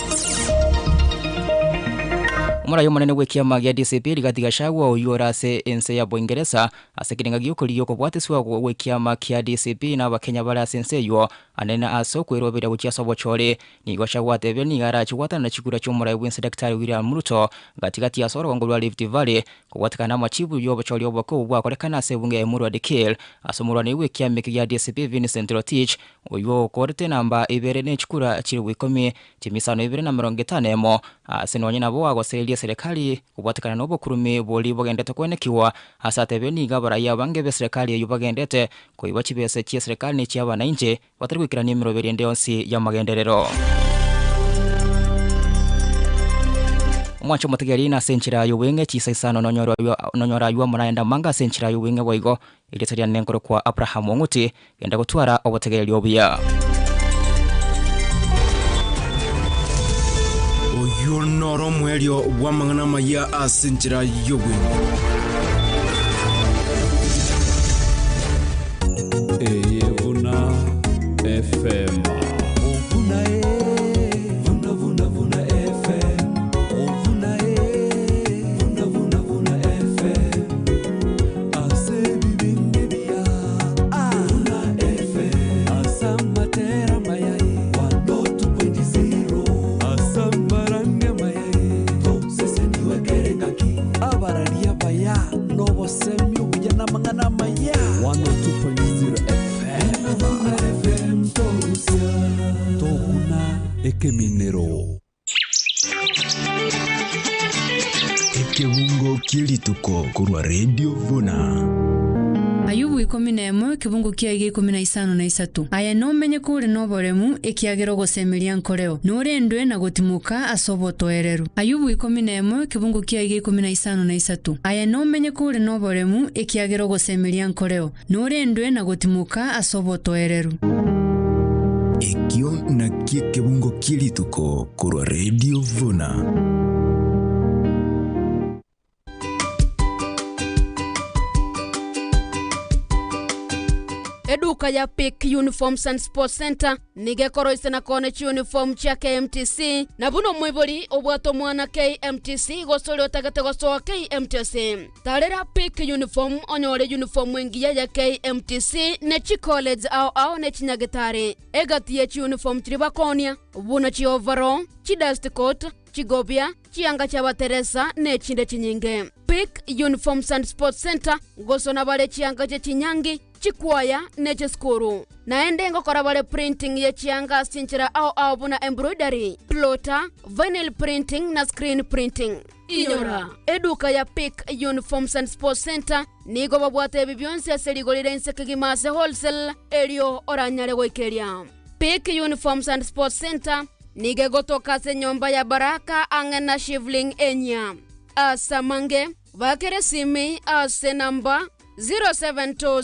Omorai omonene bw'ekiama gia DCP Rigathi Gachagua oyio ore ase ense ya Boingeresa ase ekerenga gi'okorigia okobwatiswa gw'ekiama kia DCP na abakenya bare ase ense eyio anene ase okweroberia gochia ase obochori. Nigo Gachagua atebire nigo arache gwatanana chikura chi'omorai bw'ense Daktari William Ruto gati gati ase orogongo rwa Rift Valley Kobwatekana namachibu y'obochori oboke obwo bwakorekana ase ebunge ya Emurua Dikirr, ase omorwani bw'ekiama eke gia DCP Vincent Rotich, oyio okorete enamba ibere ne chikura chilifu ikomi, chimisano ibere na merongo etano emo, ase nonye nabo agosereria eserekari kobwatekana nobokurumi boria bogendete koenekigwa ase atebire nigo abarai abange b'eserekari eyio bagendete koiba chibese chi'eserekari ne chi'abanainchi batari goikerania emeroberi ende yonsi y'amagenderero. Omwanche omotegererie nase enchera y'obweng'e chisa isano nonyore aywo amo naende amange ase enchera y'obweng'e boigo. Erieta riane nkorokwa Abrahamu Ong'uti, genda gotwara obotegereri obuya. Oyio noro omoerio bw'amang'ana amaya ase enchera y'obweng'e. Eye buna FM. Buna e, buna buna buna FM. Buna e, buna buna buna FM. Ase ebibindi ebiya, buna FM. Ase amatera amaya, 102.0. Ase amarangi amaya, toseseniwe kere engaki. Abarari abaya, nobosemi obuya namang'ana amaya. 102.0 FM. Buna FM togusia. Toguna ekeminero. Ekebungo kie rituko korwa Radio Vuna. Ayubu 11, ekebungo kiaye gia 15 na isato. Aye nomenye kore noboremu, ekiagera ogosemeria nkoreo, norendwe na gotimoka ase obotoereru. Ayubu 11, ekebungo kiaye gia 15 na isato. Aye nomenye kore noboremu, ekiagera ogosemeria nkoreo, norendwe na gotimoka ase obotoereru. Ekio nakio ekebungo kie rituko korwa Radio Vuna. Eduka ya Pick Uniforms and Sports Center nigo ekoroisia na koonia chiuniform chia KMTC, na buna omoibori obwate omwana KMTC gose oria otagete gosoa KMTC. Tarera Pick Uniform onyore uniform engiya ya KMTC ne chicollege ao ao ne chinyagetari. Egati ye chiuniform chiria bakoonia buna chioverall, chidust coat, chigobia, chianga chi'abateresa, na echinde chinyinge. Pick Uniforms and Sports Center, ngosona bare chianga chie chinyangi, Chikwaya ne chisukuru. Naende ngokora bare printing ye chianga ase chinchera ao ao buna embroidery, plotter, vinyl printing na screen printing. Inyora, eduka ya Pick Uniforms and Sports Center nigo babwate ebi bionsi ase rigori rire inse kegima ase wholesale erio oranyare goikeria. Pick Uniforms and Sports Center nigo egotoka ase enyomba ya Baraka ang'e na Shivling enyia. Ase amange, bakere esimi ase enamba 0720.